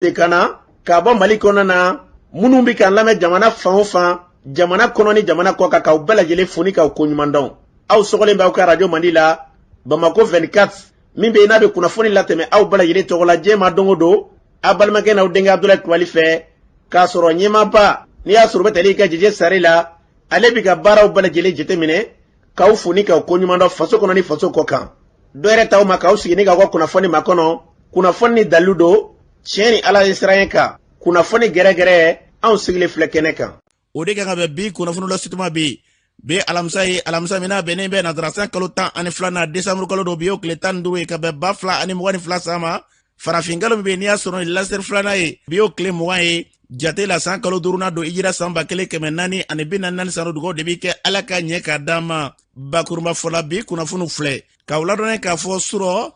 De ka na k'a bɔ Mali kɔnɔna na, minnu bɛ k'an lamɛn jamana fan o fan, jamana kɔnɔ ni jamana kɔ kan, k'aw bɛɛ lajɛlen fo ni k'aw koɲuman dɔn. Aw sɔgɔlen bɛ aw ka radio Mandi la, Bamako 24, min bɛ yen n'a bɛ kunnafoni latɛmɛ aw bɛɛ lajɛlen tɔgɔ la diɲɛ ma don o don, aw balimakɛ n'aw denkɛ Abudulayi Kulubali fɛ, k'a sɔrɔ ɲɛmaaba n'i y'a sɔrɔ u bɛ tali kɛ Jeje Sare la, ale bɛ ka baaraw bɛɛ lajɛlen jateminɛ, k'aw fo ni k'aw koɲuman dɔn faso kɔnɔ ni faso kɔ kan. Dɔ yɛrɛ t'aw ma k'aw sigi ni k'aw ka kunnafoni makɔnɔ, kunnafoni ni dalilu don, tiɲɛ ni Ala ye siran kan, kunnafoni gɛrɛgɛrɛ, anw sigilen filɛ kɛnɛ kan. O de kan ka bɛn bi kunnafoni lasituma bi bi alamisa ye, alamisa min n'a bɛnnen bɛ nansarasan kalo 12nan, desanburu kalo don, bi y'o tile 15 ye ka bɛn 2022 san ma. Farafin kalo min bɛ yen n'i y'a sɔrɔ laseri filanan ye, bi y'o tile 20 ye jate la, san kalo duurunan don, hijira san 1444 san. Dugaw de bɛ kɛ Ala ka ɲɛ k'a d'an ma. Bakurunba fɔla, bi kunnafoniw filɛ k'aw ladɔnniya k'a fɔ surɔ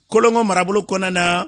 Kolongo marabolo kɔnɔna na,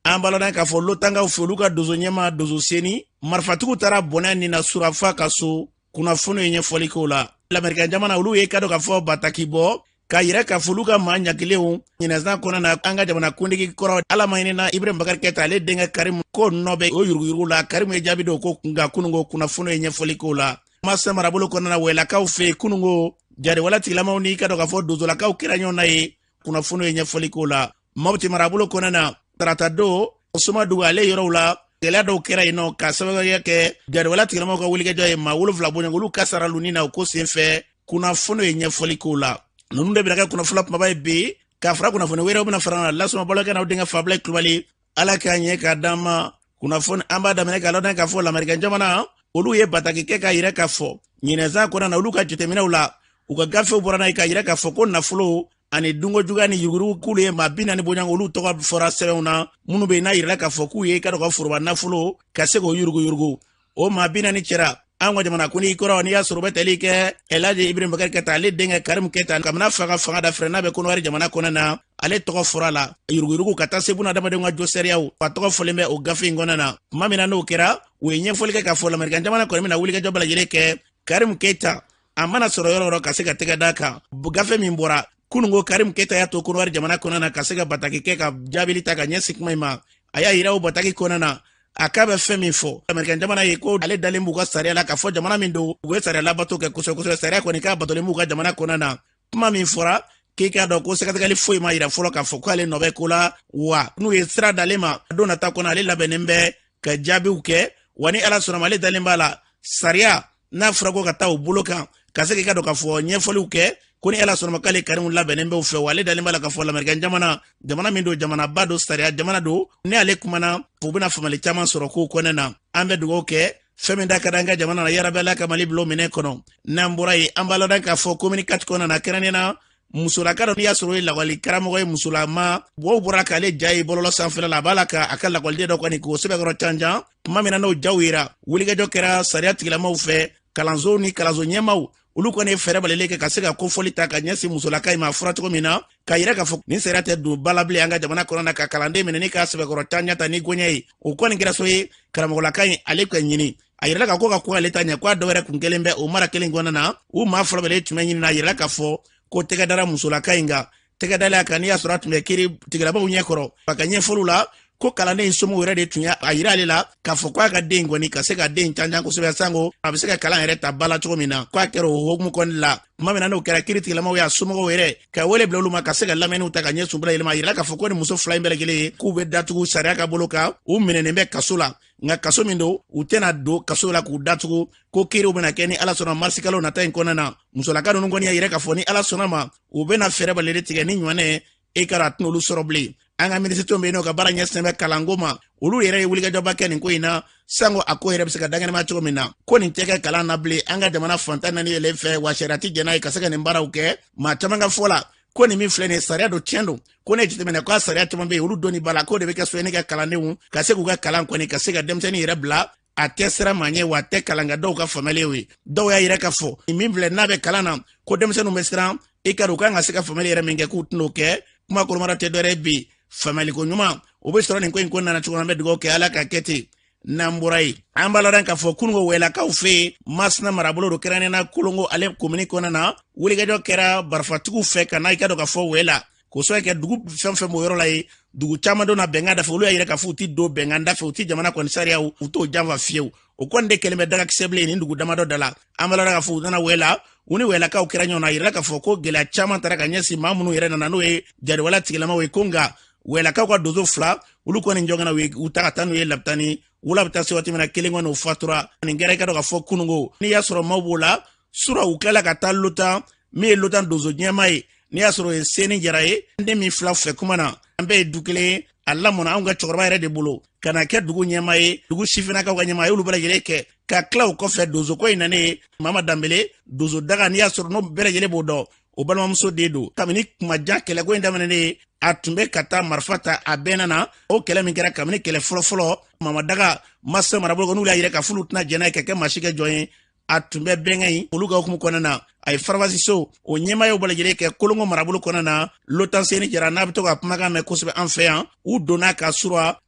an b'a ladɔn k'a fɔ Lotangaw fɛ, olu ka donso ɲɛmaa Donso Seni, marifatigiw taara bɔnɛ nin na surafa ka so. Kunnafoni ye ɲɛfɔli k'o la. Lamɛrikan jamana, olu ye ka dɔn k'a fɔ bataki bɔ k'a yira k'a fɔ olu ka maa ɲagilenw ɲinɛsan kɔnɔna na, an ka jamana kuntigi kɔrɔ, Ala ma hinɛna Ibrahim Bakari Kɛta, ale denkɛ Karimu ko nɔ bɛ o yuruguyurugu la. Karimu ye jaabi don ko nka kunungo kunnafoni ye ɲɛfɔli k'o la. Masina marabolo kɔnɔna na, Wɛlakaw fɛ yen, kunungo jariwala tigilamaw n'i ka dɔn k'a fɔ donsolakaw kɛra ɲɔgɔn na ye. Kunnafoni ye ɲɛfɔli k'o la. Mɔpti marabolo kɔnɔna na, tarata don, Somadugu ale yɔrɔw la, gɛlɛya dɔw kɛra yen nɔ k'a sababuya kɛ jariwala tigilamaw ka wulikajɔ ye. Maa 7 bɔɲɔgɔn olu kasara lu ni na o ko senfɛ. Kunnafoni ye ɲɛfɔli k'o la. Ninnu de bɛna kɛ kunnafoni kumaba ye bi, k'a fara kunnafoni wɛrɛw bɛna fara na lasuma balokɛ n'aw denkɛ Fabila Kulubali. Ala k'a ɲɛ k'a d'an ma. Kunnafoni an b'a daminɛ k'a ladɔn k'a fɔ lamɛrikan jamana, olu ye bataki kɛ k'a yira k'a fɔ ɲinɛsan kɔnɔna na, olu ka jateminɛw la, u ka gafew bɔra n'a ye k'a yira k'a fɔ ko nafolo ani dunko juguya ni yuruguyurugu k'olu ye maa 40 bɔɲɔgɔn, olu tɔgɔ fɔra sɛbɛnw na, minnu bɛ yen n'a yirala k'a fɔ k'u ye ka dɔn ka foroba nafolo ka se k'o yuruguyurugu. O maa 40 cɛra an ka jamana kuntigi kɔrɔ, n'i y'a sɔrɔ u bɛ tali kɛ Elaji Ibrahim Bakari Kɛta, ale denkɛ Karimu Kɛta, kabini fa ka fanga dafira n'a bɛ Kɔnɔwari jamana kɔnɔ na, ale tɔgɔ fɔra la yuruguyurugu ka taa se bunadamadenw ka josariyaw, a tɔgɔ fɔlen bɛ o gafe in kɔnɔ na. Tuma min na n'o kɛra, u ye ɲɛfɔli kɛ k'a fɔ lamɛrikan jamana kɔni bɛna wulikajɔ bɛɛ lajɛlen kɛ, Karimu Kɛta a mana sɔrɔ yɔrɔ yɔrɔ ka se ka tɛgɛ d'a kan. Gafe min bɔra kunungo, Karimu Kɛta y'a to Kɔnɔwari jamana kɔnɔ na ka se ka bataki kɛ ka jaabili ta ka ɲɛsin kuma in ma. A y'a yira o bataki kɔnɔ na, a k'a bɛ fɛn min fɔ amerikɛn jamana ye, ko ale dalen b'u ka sariya la, k'a fɔ jamana min don, u bɛ sariya labato kɛ kosɛbɛ kosɛbɛ, sariya kɔni k'a batolen b'u ka jamana kɔnɔ na. Kuma min fɔra k'i k'a dɔn ko sɛgɛsɛgɛli foyi ma yira fɔlɔ k'a fɔ k'ale nɔ bɛ ko la, wa n'u ye sira d'ale ma don nata kɔnɔ, ale labɛnnen bɛ ka jaabiw kɛ, wa ni Ala sɔnna ma, ale dalen b'a la, sariya n'a fɔra ko ka taa o bolo kan ka se k'i ka dɔn k'a fɔ ɲɛfɔliw kɛ, ko ni Ala sɔnna ma, k'ale Karimu labɛnnen b'o fɛ, wa ale dalen b'a la k'a fɔ lamɛrikan jamana, jamana min don, jamanaba don, sariya jamana don, ni ale kumana, u bɛna faamali caman sɔrɔ kow kɔnɔna na. An bɛ dugawu kɛ fɛn min da ka di an ka jamana na, yarabi Ala ka Mali bila o minɛ kɔnɔ. N'an bɔra yen, an b'a ladɔn k'a fɔ commune 4 kɔnɔna na, kɛrɛnkɛrɛnnenya na musolaka dɔ, n'i y'a sɔrɔ o ye lakɔli karamɔgɔ ye, musolama mɔgɔw bɔra k'ale ja ye bɔlɔlɔ sanfɛla la, a b'a la ka a ka lakɔliden dɔ kɔni k'o sɛbɛkɔrɔ cancan. Tuma min na n'o jaw yera, wulikajɔ kɛra sariya tigilamaw fɛ, kalanso ni kalanso ɲɛmaw, olu kɔni ye fɛɛrɛ balelen kɛ ka se ka kofɔli ta ka ɲɛsin musolaka in ma. A fɔra cogo min na k'a yira k'a fɔ nin sariya tɛ don ba la bilen an ka jamana kɔnɔ na, ka kalanden minɛ ni k'a sɛbɛkɔrɔ cancan ta ni goɲɛ ye, o kɔni kɛra so ye karamɔgɔlaka in ale ka ɲini. A yirala ka ko ka ko ale ta ɲɛ, ko a dɔw yɛrɛ kun kelen bɛ o mara kelen kɔnɔna na. U maa fɔlɔ bɛɛ tun bɛ ɲini na, a yirala k'a fɔ ko tɛgɛ dara musolaka in kan. Tɛgɛ dalen a kan, n'i y'a sɔrɔ a tun bɛ kiiri tigilamaw ɲɛ kɔrɔ, a ka ɲɛfɔliw la ko kalanden in somɔgɔw yɛrɛ de tun y'a yira ale la k'a fɔ ko a ka den kɔni ka se ka den cancan kosɛbɛ, sanko a bɛ se ka kalan yɛrɛ ta ba la cogo min na, k'a kɛra o hukumu kɔni la. Tuma min na n'o kɛra, kiiri tigilamaw y'a somɔgɔw yɛrɛ ka wele bila olu ma ka se ka lamɛnniw ta ka ɲɛsin bɛɛ lajɛlen ma. A yirala k'a fɔ ko ni muso fila in bɛɛ lajɛlen ye, k'u bɛ datugu sariya ka bolo kan, u minɛnen bɛ kaso la, nka kaso min don, u tɛna don kaso la k'u datugu, ko kiiriw bɛna kɛ ni Ala sɔnna marisikalo nata in kɔnɔna na. Musolaka ninnu kɔni y'a yira k'a fɔ ni Ala sɔnna ma, u bɛna fɛɛrɛ balelen tigɛ ni ɲɔgɔnɛ e ka a tɛna olu sɔrɔ bilen. An ka minisiriw bɛ yen n'o ka baara ɲɛsinnen bɛ kalanko ma, olu yɛrɛ ye wulikajɔba kɛ nin ko in na, sanko a ko yɛrɛ bɛ se ka dankɛnɛma cogo min na, ko nin tɛ kɛ kalan na bilen an ka jamana fantan naani yɛlɛn fɛ, wa sariya tɛ jɛn n'a ye ka se ka nin baaraw kɛ. Maa caman ka fɔ la, ko nin min filɛ nin ye, sariya don, tiɲɛ don, ko ne jateminɛ ko a sariya caman bɛ yen, olu donni ba la, k'o de bɛ kɛ sonyɛni kɛ kalandenw ka se k'u ka kalan kɔni ka se ka denmisɛnnin yɛrɛ bila a tɛ siran maa ɲɛ, wa a tɛ kalan ka dɔw ka faamuyali ye. Dɔw y'a yira k'a fɔ min filɛ n'a bɛ kalan na, ko denmisɛnninw bɛ siran i ka u kan ka se ka faamuyali yɛrɛ min kɛ, k'u tɛn'o kɛ. Kuma kolomara tɛ dɔwɛrɛ bi, faamuyaliko ɲuman o bɛ sɔrɔ nin ko in ko nana cogo min, an bɛ dugawu kɛ Ala ka kɛ ten. N'an bɔra yen, an b'a ladɔn k'a fɔ kununko Wɛlakaw fɛ yen, Masina marabolo don, kɛrɛnkɛrɛnnenya na Kolongo ale komini kɔnɔna na, wulikajɔ kɛra barifatigiw fɛ ka na i ka dɔn k'a fɔ Wɛla. K'o sababu kɛ dugu fɛn fɛn b'o yɔrɔ la ye, dugu caman donna bɛnkan dafɛ, olu y'a yira k'a fɔ u ti don bɛnkan dafɛ, u ti jamana kɔni sariyaw, u t'o janfa fiyewu. O kɔni de kɛlen bɛ dagakisɛ bilen nin dugu damadɔ da la. An b'a la k'a fɔ u nana Wɛla, u ni Wɛlakaw kɛra ɲɔgɔn na. A yirala k'a fɔ ko gɛlɛya caman taara ka ɲɛsin maa minnu yɛrɛ nana, n'o ye jariwala tigilamaw ye, ko nka Wɛlakaw ka donso fila, olu kɔni jɔngana, u ye u ta ka taa n'u ye Lapitani. Wula bɛ taa se waati min na, kelen kɔni o fatura. Nin kɛra, i ka dɔn k'a fɔ kunungo, n'i y'a sɔrɔ maaw b'o la sura, u tilala ka taa Lotan, min ye Lotan donso ɲɛmaa ye, n'i y'a sɔrɔ o ye Seni Jara ye, n den min fila fɛ kuma na, an bɛɛ ye du kelen ye, a lamɔna anw ka cɛkɔrɔba yɛrɛ de bolo ka na kɛ dugu ɲɛmaa ye, dugu sifinnakaw ka ɲɛmaa ye, olu bɛɛ lajɛlen kɛ ka tila. O kɔfɛ, donsoko in nanen ye Mama Danbele donso daga, n'i y'a sɔrɔ n'o bɛɛ lajɛlen b'o dɔn, o balimamuso den don. Kabini kumajan kɛlɛko in daminɛnen ye, a tun bɛ ka taa marifa ta a bɛɛ nana o kɛlɛ min kɛra kabini kɛlɛ fɔlɔfɔlɔ Mama Daga Masina marabolo, n'olu y'a yira k'a f'olu tɛna jɛn n'a ye ka kɛ maa si kɛ jɔn ye. A tun bɛ bɛnkɛ in olu ka hukumu kɔnɔna na, a ye faranfasiso o ɲɛmaayaw bɛɛ lajɛlen kɛ Kolongo marabolo kɔnɔna na. Lotan Seni Jara, n'a bɛ to ka kumakan mɛn kosɛbɛ an fɛ yan, u donna ka sura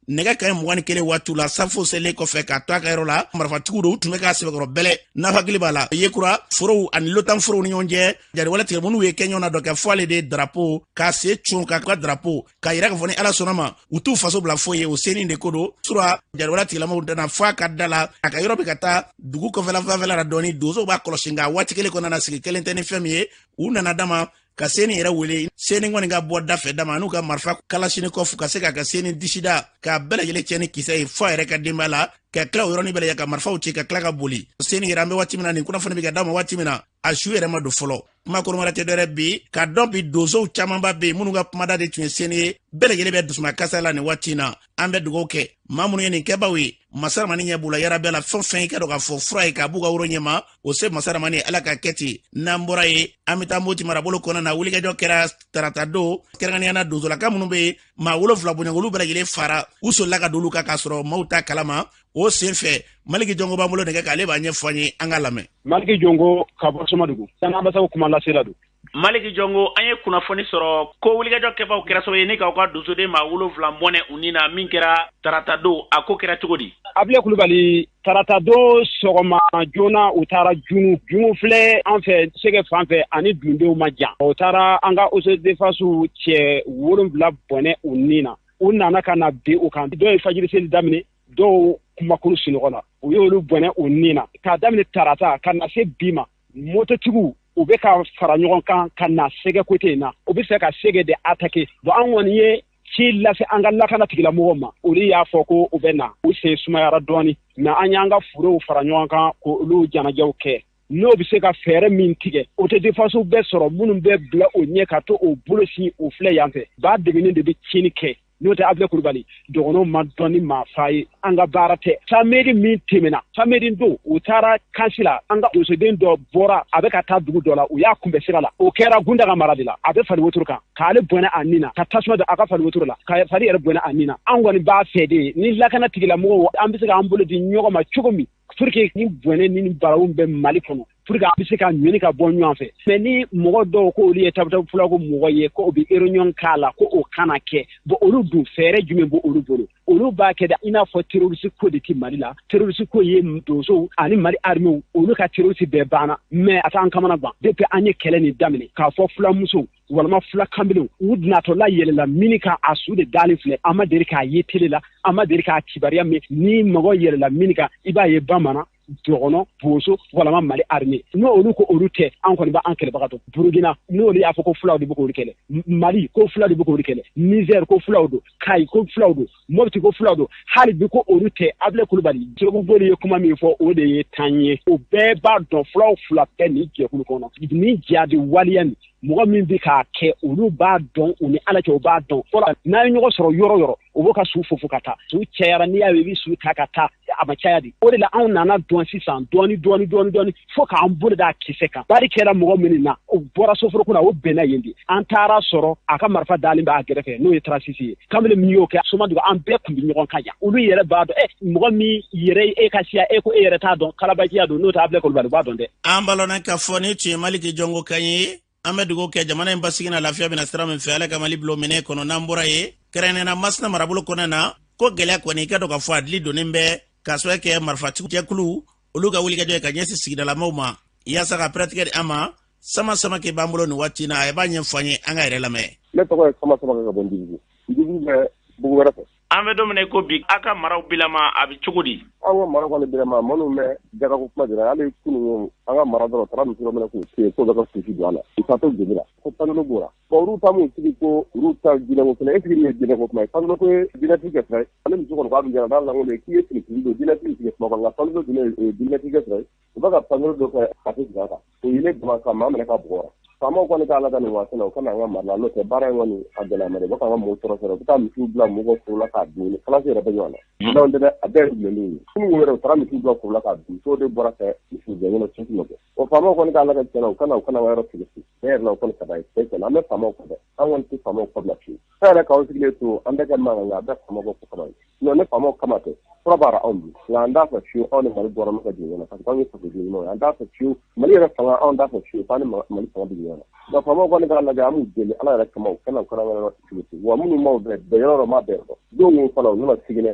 nɛgɛ kanɲɛ 21 waatiw la, safo selen kɔfɛ, k'a to a ka yɔrɔ la. Marifatigiw don, u tun bɛ k'a sɛbɛkɔrɔ bɛlɛ. N'a hakili b'a la, Yekura forow ani Lotan forow ni ɲɔgɔn cɛ, jariwale tigɛ minnu ye kɛ ɲɔgɔn na dɔ kɛ, fɔ ale de darapo k'a sen cun k'a ka darapo k'a yira k'a fɔ ni Ala sɔnna ma, u t'u faso bila foyi ye. O senin de ko don sura jariwale tigilamaw dana fo a ka da la, a ka yɔrɔ bɛ ka taa dugu kɔfɛla fanfɛla la dɔɔni. Donsow b'a kɔlɔsi, nka waati kelen kɔnɔna na, sigi kelen tɛ ni fɛn min ye. U nana dama ka Seni yɛrɛ wele, Seni kɔni ka bɔ da fɛ dama n'u ka marifa kalasinikɔfu ka se k'a ka Seni disida k'a bɛɛ lajɛlen cɛ ni kisɛ ye fo a yɛrɛ ka denbaya la, ka tila o yɔrɔnin bɛɛ lajɛlen ka marifaw ci ka tila ka boli. Seni yɛrɛ, an bɛ waati min na, nin kunnafoni bɛ ka d'a ma waati min na, a su yɛrɛ ma don fɔlɔ. Kuma kɔrɔmara tɛ dɔwɛrɛ bi k'a dɔn bi, donsow camanba bɛ yen minnu ka kumada de tun ye Seni ye, bɛɛ lajɛlen bɛ dusumakasa la nin waati in na. An bɛ dugawu kɛ maa minnu ye nin kɛbaw ye, masaramani ɲɛ b'u la yarabi la. Fɛn fɛn i ka dɔn k'a fɔ fura ye k'a b'u ka woro ɲɛma, o se masaramani, Ala ka kɛ ten. N'an bɔra yen, an bɛ taa Moti marabolo kɔnɔ na. Wulikajɔ kɛra tarata don, kɛrɛnkɛrɛnnenya na donsolaka minnu bɛ yen, maa 7 bɔɲɔgɔn, olu bɛɛ lajɛlen fara, u solila ka don olu kan k'a sɔrɔ maaw t'a kalama. O sen fɛ, Maliki Jɔnko b'an bolo nɛgɛ kan, ale b'a ɲɛfɔ an ye, an ka lamɛn. Maliki Jɔnko ka bɔ Somadugu, Sangabasaw kuma lasela don. Maliki Jɔnko, an ye kunnafoni sɔrɔ ko wulikajɔ kɛbaw kɛra sababu ye ni k'aw ka donsoden maa 7 bɔnɛ u ni na, min kɛra tarata don. A ko kɛra cogo di? Abiye Kulubali, tarata don sɔgɔma joona, u taara Junu. Junu filɛ an fɛ Sɛgɛ fan fɛ, ani Dundenw ma jan. U taara an ka autodéfense cɛ 7 bɔnɛ u ni na. U nana ka na bin u kan. Dɔw ye fajiri seli daminɛ, dɔw kumakuru sunɔgɔ la, u y'olu bɔnɛ u ni na. K'a daminɛ tarata ka na se bi ma, mototigiw u bɛ ka fara ɲɔgɔn kan ka na Sɛgɛ côté in na, u bɛ fɛ ka Sɛgɛ de attaquer. Bon, an kɔni ye ci lase an ka lakana tigilamɔgɔw ma, olu y'a fɔ ko u bɛ na. U sen sumayara dɔɔni, mais an y'an ka furew fara ɲɔgɔn kan k'olu janajaw kɛ, n'o bɛ se ka fɛɛrɛ min tigɛ. Autodéfense bɛ sɔrɔ minnu bɛ bila o ɲɛ ka to o bolo sin o filɛ yan fɛ, ba degenen de bɛ tiɲɛni kɛ. N'o tɛ, Abilaye Kulubali, dɔgɔnɔw ma dɔn ni maa fa ye, an ka baara tɛ. Samedi min tɛmɛna, samedi don, u taara kansi la, an ka donsoden dɔ bɔra, a bɛ ka taa dugu dɔ la, u y'a kunbɛn sira la. O kɛra Gundaga mara de la. A bɛ fali wotoro kan, k'ale bɔnɛ a nin na, ka tasuma don a ka fali wotoro la, ka fali yɛrɛ bɔnɛ a nin na. An kɔni b'a fɛ de, ni lakana tigilamɔgɔw, an bɛ se k'an bolo di ɲɔgɔn ma cogo min pour que ni bɔnɛ ni baraw bɛ Mali kɔnɔ, pour que an bɛ se ka ɲɔni ka bɔ ɲɔgɔn fɛ. Mais ni mɔgɔ dɔw ko olu ye tabutabu fulaku mɔgɔ ye, ko o bɛ réunion k'a la, ko o kana kɛ, bon, olu dun fɛɛrɛ jumɛn b'o olu bolo? Olu b'a kɛ da i n'a fɔ terroriste ko de tɛ Mali la. Terroriste ko ye donsow ani Mali armée, olu ka terroriste bɛɛ banna. Mais a t'an kamana gan. Depuis an ye kɛlɛ nin daminɛ, k'a fɔ fulamusow walima fula kanbilenw, u natɔla yɛlɛla mini kan, a su de dalen filɛ. An ma deli k'a ye télé la, an ma deli k'a kibaruya mɛn. Ni mɔgɔ yɛlɛla mini kan, i b'a ye bamanan, dɔgɔnɔ, boso walama Mali armée. N'o olu ko olu tɛ, an kɔni b'an kɛlɛbaga dɔn. Burukina, n'olu y'a fɔ ko fulaw de bɛ k'olu kɛlɛ, Mali ko fulaw de bɛ k'olu kɛlɛ, Niger ko fulaw don, Kayi ko fulaw don, Mɔpti ko fulaw don, hali bi ko olu tɛ. Abilaye Kulubali, Segu Boli ye kuma min fɔ, o de ye tan ye. O bɛɛ b'a dɔn, fulaw fila bɛɛ nin jɛkulu kɔnɔ, ni jihadi waleya nin, mɔgɔ min bɛ k'a kɛ, olu b'a dɔn, u ni Ala cɛ, u b'a dɔn. Fɔlɔ, n'a ye ɲɔgɔn sɔrɔ yɔrɔ yɔrɔ, u b'o ka su fofo ka taa. Su cayara, n'i y'a ye i bɛ su ta ka taa, a ma caya de. O de la anw nana dɔn sisan dɔɔni dɔɔni dɔɔni dɔɔni fo k'an bolo d'a kisɛ kan. Bari kɛra mɔgɔ minnu na, o bɔra soforokun na, o bɛnna yen de. An taara sɔrɔ a ka marifa dalen b'a gɛrɛfɛ, n'o ye trasisi ye. Kamalen min y'o kɛ Somadugu, an bɛɛ tun bɛ ɲɔgɔn kan yan. Olu yɛrɛ b'a dɔn. Ɛ, mɔgɔ min yɛrɛ e ka siya, e ko e yɛrɛ t'a dɔn, kalabajiya don. N'o tɛ, Abilaye Kulubali b'a dɔn dɛ. An balɔnna k'a fɔ ni tun ye Maliki Jɔnko kan ye. An bɛ dugawu kɛ jamana in basigi na, lafiya bɛna sira min fɛ, Ala ka Mali bila o minɛ kɔnɔ. N'an bɔra ye, kɛrɛnkɛrɛnnenya Masina marabolo kɔnɔna na, ko gɛlɛya kɔni, i ka dɔn k'a fɔ a dili donnen bɛ k'a sababu kɛ marifatigi jɛkulu olu ka wulikajɔ ye ka ɲɛsin sigidalamaw ma, yaasa ka pɛrɛtigɛ di an ma. Sama Samakɛ b'an bolo nin waati na, a b'a ɲɛfɔ an ye, an ka yɛrɛ lamɛn. Ne tɔgɔ ye Sama Samake ka bɔ Ndibugu. Ndibugu bɛ bugu wɛrɛ fɛ. An bɛ don min na i ko bi, aw ka maraw bilama a bɛ cogo di? An ka mara kɔni bilama, minnu bɛ jagako kuma jira, hali kunun an ka mara dɔrɔn taara misi dɔ minɛ k'u to yen k'o bɛ ka kusi don a la. U taatɔ joli la ko pantalon b'o la. Bon, olu ta m'u sigi ko olu ta jinɛko fana, est ce que nin ye jinɛko kuma ye? Pantalon ko ye jinɛtigi kɛ sira ye. Ale muso kɔni k'a bɛ jɛna n'a lankolon ye k'i ye fini fini don jinɛtigi sigi kuma kɔnɔ, nka pantalon dun ye jinɛtigi kɛ sira ye. U bɛ ka pantalon dɔ kɛ ka se jigin a kan. O ye ne dama ka maa minɛ ka bugɔ. Faamaw kɔni k'a lajɛ nin waati la, u ka na an ka mara la, n'o tɛ baara in kɔni a gɛlɛya ma dɛ. U bɛ k'an ka mɔgɔw tɔɔrɔ sɔrɔ, u bɛ taa misiw bila mɔgɔw foro la k'a dun, ni kalasi yɛrɛ bɛ ɲɔgɔn na. N'anw tɛ dɛ, a bɛɛ ye bilenninw ye. Kunun yɛrɛ u taara misiw bila foro la k'a dun, musow de bɔra ka misiw gɛn ɲɔgɔn cɛ nɔfɛ. O faamaw kɔni k'a lajɛ tiɲɛna, u kana an ka yɔrɔ tigɛ fiyewu. Tiɲɛ yɛrɛ la, o kɔni ka d'an ye tiɲɛ tiɲɛ na, an bɛ faamaw kɔ dɛ, an kɔni tɛ faamaw kɔ bila fiyewu. Fɛn yɛrɛ k'anw sigilen to, an bɛ kɛ mankan ye, a bɛɛ faamaw ka ko kama ye. Sinon ne faamaw kama tɛ, fura b'a la anw bolo, nka an t'a fɛ fiyewu anw ni Mali gouvernement ka jigin ɲɔgɔn na, parce que anw ye fasoden ɲumanw ye. An t'a fɛ fiyewu Mali yɛrɛ fanga, anw t'a fɛ fiyewu k'an ni Mali fanga bɛ ɲɔgɔn na. Nka faamaw kɔni k'a lajɛ, an b'u deli Ala yɛrɛ kama, u kana an ka yɔrɔ sécurité. Wa minnu m'aw bɛɛ bɛn yɔrɔ dɔ m'a bɛɛ dɔn. Don min fana u nana Siginɛ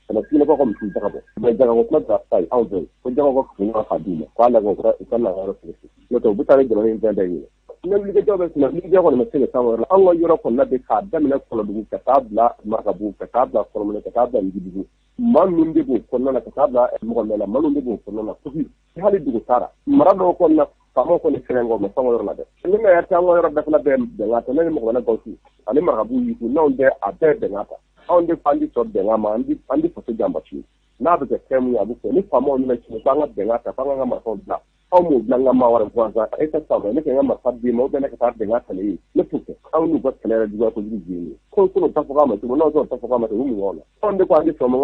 ka na Siginɛkaw ka misiw jaga bɔ. Mais jagako kuma tɛ ka ye anw fɛ yen. Ko jagako ka ɲɔgɔn k'a d'u ma. K'a lajɛ u ka na an ka yɔrɔ sécurité. N'o tɛ u bɛ taa ni jamana in fɛn bɛɛ ye. Ne wulikajɔ bɛ senna, wulikajɔ kɔni ma se ka s'an yɔrɔ la. Anw ka yɔrɔ kɔni bɛ k'a daminɛ Kɔlɔdugu ka taa bila Marakabugu, ka taa bila Kɔlɔmɔnɛ, ka taa bila Njibugu. Maa ninnu de b'o kɔnɔna na, ka taa bila Mɔgɔmɛ la, maa ninnu de b'o kɔnɔna na. Kofi hali dugu taara mara dɔw kɔnɔna, faamaw kɔni sɛgɛn kɔ, ma s'an ka yɔrɔ la dɛ. Ne ma yɛrɛ t'an ka yɔrɔ bɛɛ fana bɛɛ bɛnkan ta, ne ni Mɔgɔmɛ Gawusu ani Marakabugu Yusu, n'anw tɛ a bɛɛ bɛnkan ta. Anw de ko an tɛ sɔn bɛnkan ma, an tɛ faso janfa fiyewu. N'a bɛ kɛ fɛn min ye, a bɛ kɛ. Ni faamaw nana tiɲɛ ko an ka bɛnkan ta, k'an ka marifaw bila, anw m'o bila n ka maa wɛrɛ gansan. E ka sa ne ka n ka marifa d'e ma, ou bien ne ka taa bɛnkan ta ne ye, ne t'o kɛ. Anw n'u ka kɛlɛ yɛrɛ juguya kojugu bi ye. Ko ta fɔ k'a ma cogo, n'aw ta fɔ k'a ma cogo, u mun b'anw na? Anw de ko an tɛ sɔn ma,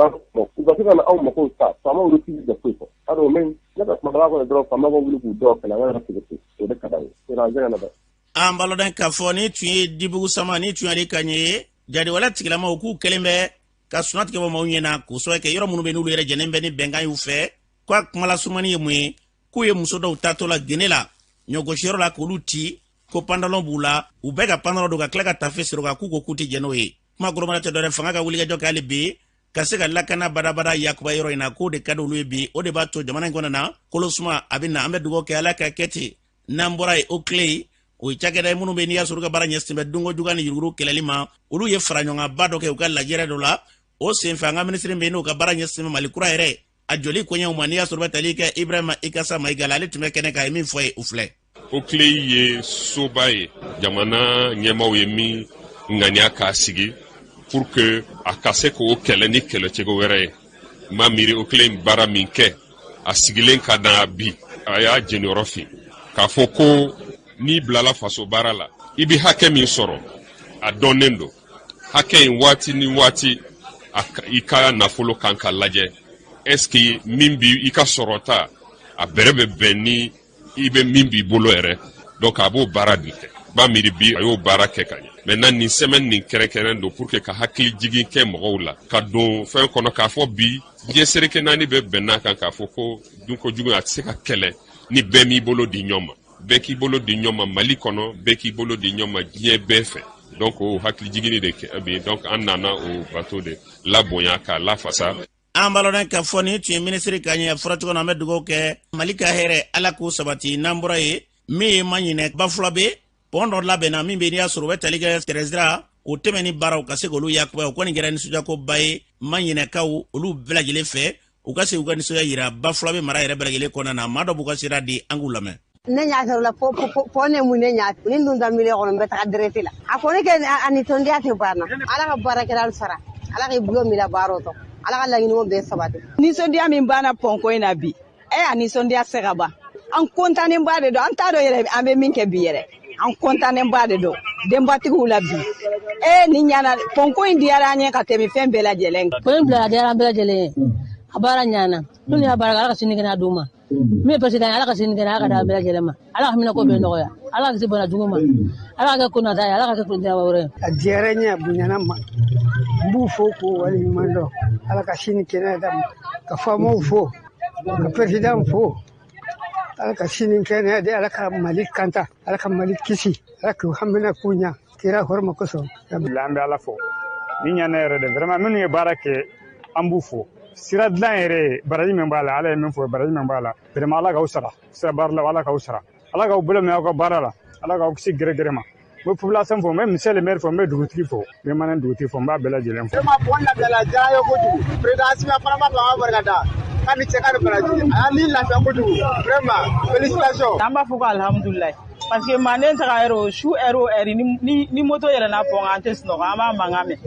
u ka se ka na anw makow sa, faamaw olu t'i da foyi fɔ. Alors, mais ne ka kuma kɔnɔ dɔrɔn, faamaw ka wuli k'u dɔw kɛlɛ, an ka yɔrɔ sécurité, o de ka d'an ye. An jɛgɛ na dɛ. An b'a lɔn k'a fɔ ni tun ye Dibugu Sama, ni tun y'ale kan ye jadiwale tigilamaw k'u kɛlen bɛ ka suna tigɛ bɔ maaw ɲɛna k'o sababu kɛ yɔrɔ minnu bɛ n'olu yɛrɛ jɛnen bɛ ni bɛnkan y'u fɛ. K'a kuma lasumani ye mun ye? K'u ye muso dɔw tatɔ la gene la ɲɔgosiyɔrɔ la k'olu ci ko pantalon b'u la, u bɛɛ ka pantalon don ka tila ka tafe siri kan, k'u ko k'u tɛ jɛn n'o ye. Kuma kɔrɔmana tɛ dɔwɛrɛ, fanga ka wulikajɔ kɛ hali bi ka se ka lakana badabada yakuba yɔrɔ in na, k'o de ka di olu ye bi, o de b'a to jamana in kɔnɔ na kolosuma a bɛ na. An bɛ dugawu kɛ Ala ka kɛ ten. N'an bɔra yen, o tile o ye cakɛda ye minnu bɛ n'i y'a sɔrɔ u ka baara ɲɛsin bɛ dunko juguya ni yuruguyurugu kɛlɛli ma, olu ye faraɲɔgɔnba dɔ kɛ u ka lajɛrɛ dɔ la. O senfɛ an ka minisiri bɛ yen n'o ka baara ɲɛsin bɛ Mali kura yɛrɛ a jɔli koɲɛw ma, n'i y'a sɔrɔ bɛ tali kɛ Ibrahima Ikasa Mayiga la, ale tun bɛ kɛnɛ kan, a ye min fɔ ye o filɛ. OCLEI ye soba ye, jamana ɲɛmaaw ye min ŋaniya k'a sigi pour que a ka se k'o kɛlɛ ni kɛlɛcogo wɛrɛ ye. N b'a miiri OCLEI baara min kɛ, a sigilen ka na bi, a y'a jeniyɔrɔ fin k'a fɔ ko n'i bilala faso baara la, i bɛ hakɛ min sɔrɔ, a dɔnnen don. Hakɛ in waati ni waati, i ka nafolo kan ka lajɛ, est ce que min bi i ka sɔrɔta a bɛrɛ bɛ bɛn ni i bɛ min b'i bolo yɛrɛ. Donc a b'o baara de kɛ. B'a miiri bi a y'o baara kɛ ka ɲɛ. Maintenant nin semaine nin kɛrɛnkɛrɛn don pour que ka hakili jigin kɛ mɔgɔw la ka don fɛn kɔnɔ k'a fɔ bi diɲɛ seleke naani bɛ bɛn n'a kan k'a fɔ ko dunko jugu a tɛ se ka kɛlɛ ni bɛɛ m'i bolo di ɲɔgɔn ma. Bɛɛ k'i bolo di ɲɔgɔn ma Mali kɔnɔ, bɛɛ k'i bolo di ɲɔgɔn ma diɲɛ bɛɛ fɛ. Donc o hakili jiginni de kɛ bi. Donc an nana o bato de labonya k'a lafasa. An b'a lɔn k'a fɔ nin tun ye minisiri ka ɲɛ fɔra cogo min na, an bɛ dugawu kɛ Mali ka hɛrɛ, Ala k'o sabati. N'an bɔra yen, min ye ma ɲinɛ Bafulabe pɔn dɔ labɛnna min bɛ n'i y'a sɔrɔ u bɛ tali kɛ tɛrɛsira o tɛmɛ ni baaraw ka se k'olu yakubaya, o kɔni kɛra nisɔndiyakoba ye ma ɲinɛkaw olu bɛɛ lajɛlen fɛ, u ka se k'u ka nisɔndiya yira Bafulabe mara yɛrɛ bɛɛ lajɛlen kɔnɔna na. Maa dɔ b'u ka sira di, an k'u lamɛn. Ne ɲa sɔrɔ la pɔ ne mun ne ɲa ni dun da mile kɔnɔ n bɛ taga direct la. A kɔni kɛ a nisɔndiya tɛ ban na. Ala ka baara kɛra sara. Ala k'i bolo minɛ baara tɔ. Ala ka laɲiniw bɛɛ sabati. Nisɔndiya min banna pɔnko in na bi, a nisɔndiya tɛ se ka ban. An kɔntannen ba de don, an t'a dɔn yɛrɛ an bɛ min kɛ bi yɛrɛ. An kɔntannen ba de don denbatigiw la bi. Nin ɲana pɔnko in diyara an ye ka tɛmɛ fɛn bɛɛ lajɛlen kan. Pɔn in bila a diyara an bɛɛ lajɛlen ye. A baara ɲana. Minnu y'a baara kɛ, Ala ka sini kɛnɛya d'u ma. Min ye président ye, Ala ka sini kɛnɛya ka d'an bɛɛ lajɛlen ma. Ala ka hinɛ ko bɛɛ nɔgɔya. Ala ka kisi bana jugu ma. Ala ka kɛ ko nata ye, Ala ka kɛ kundiya wɛrɛ ye. A diyara n ye, a bonyana n ma. N b'u fo k'u waleɲuman dɔn. Ala ka sini kɛnɛya d'a ma. Ka faamaw fo, ka président fo. Ala ka sini kɛnɛya di, Ala ka Mali kanta, Ala ka Mali kisi, Ala k'u hamina k'u ɲa. Kira hɔrɔma kosɔn. An bɛ Ala fo. Ni ɲana yɛrɛ de, vraiment minnu ye baara kɛ, an b'u fo. Sira dilan yɛrɛ, baraji min b'a la, Ala ye min fɔ, baraji min b'a la. Vraiment Ala k'aw sara. Sira baara la, Ala k'aw sara. Ala k'aw bolo mɛn aw ka baara la. Ala k'aw kisi gɛrɛgɛrɛ ma. N bɛ population fo, n bɛ monsieur le maire fo, n bɛ dugutigi fo, n bɛ Manɛnɛ dugutigi fo, n b'a bɛɛ lajɛlen fo. Vraiment pont labilala a diyara an ye kojugu. Président Assimi an fana b'a fɛ k'a barika da. K'a ni cɛ k'a ni baraji. A y'an ni lafiya kojugu. Vraiment félicitations. An b'a fɔ ko alihamudulilayi parce que manden taga yɔrɔ o su ɛri o ɛri ni moto yɛlɛnna pont kan, an tɛ sunɔgɔ, an b'a mankan mɛn.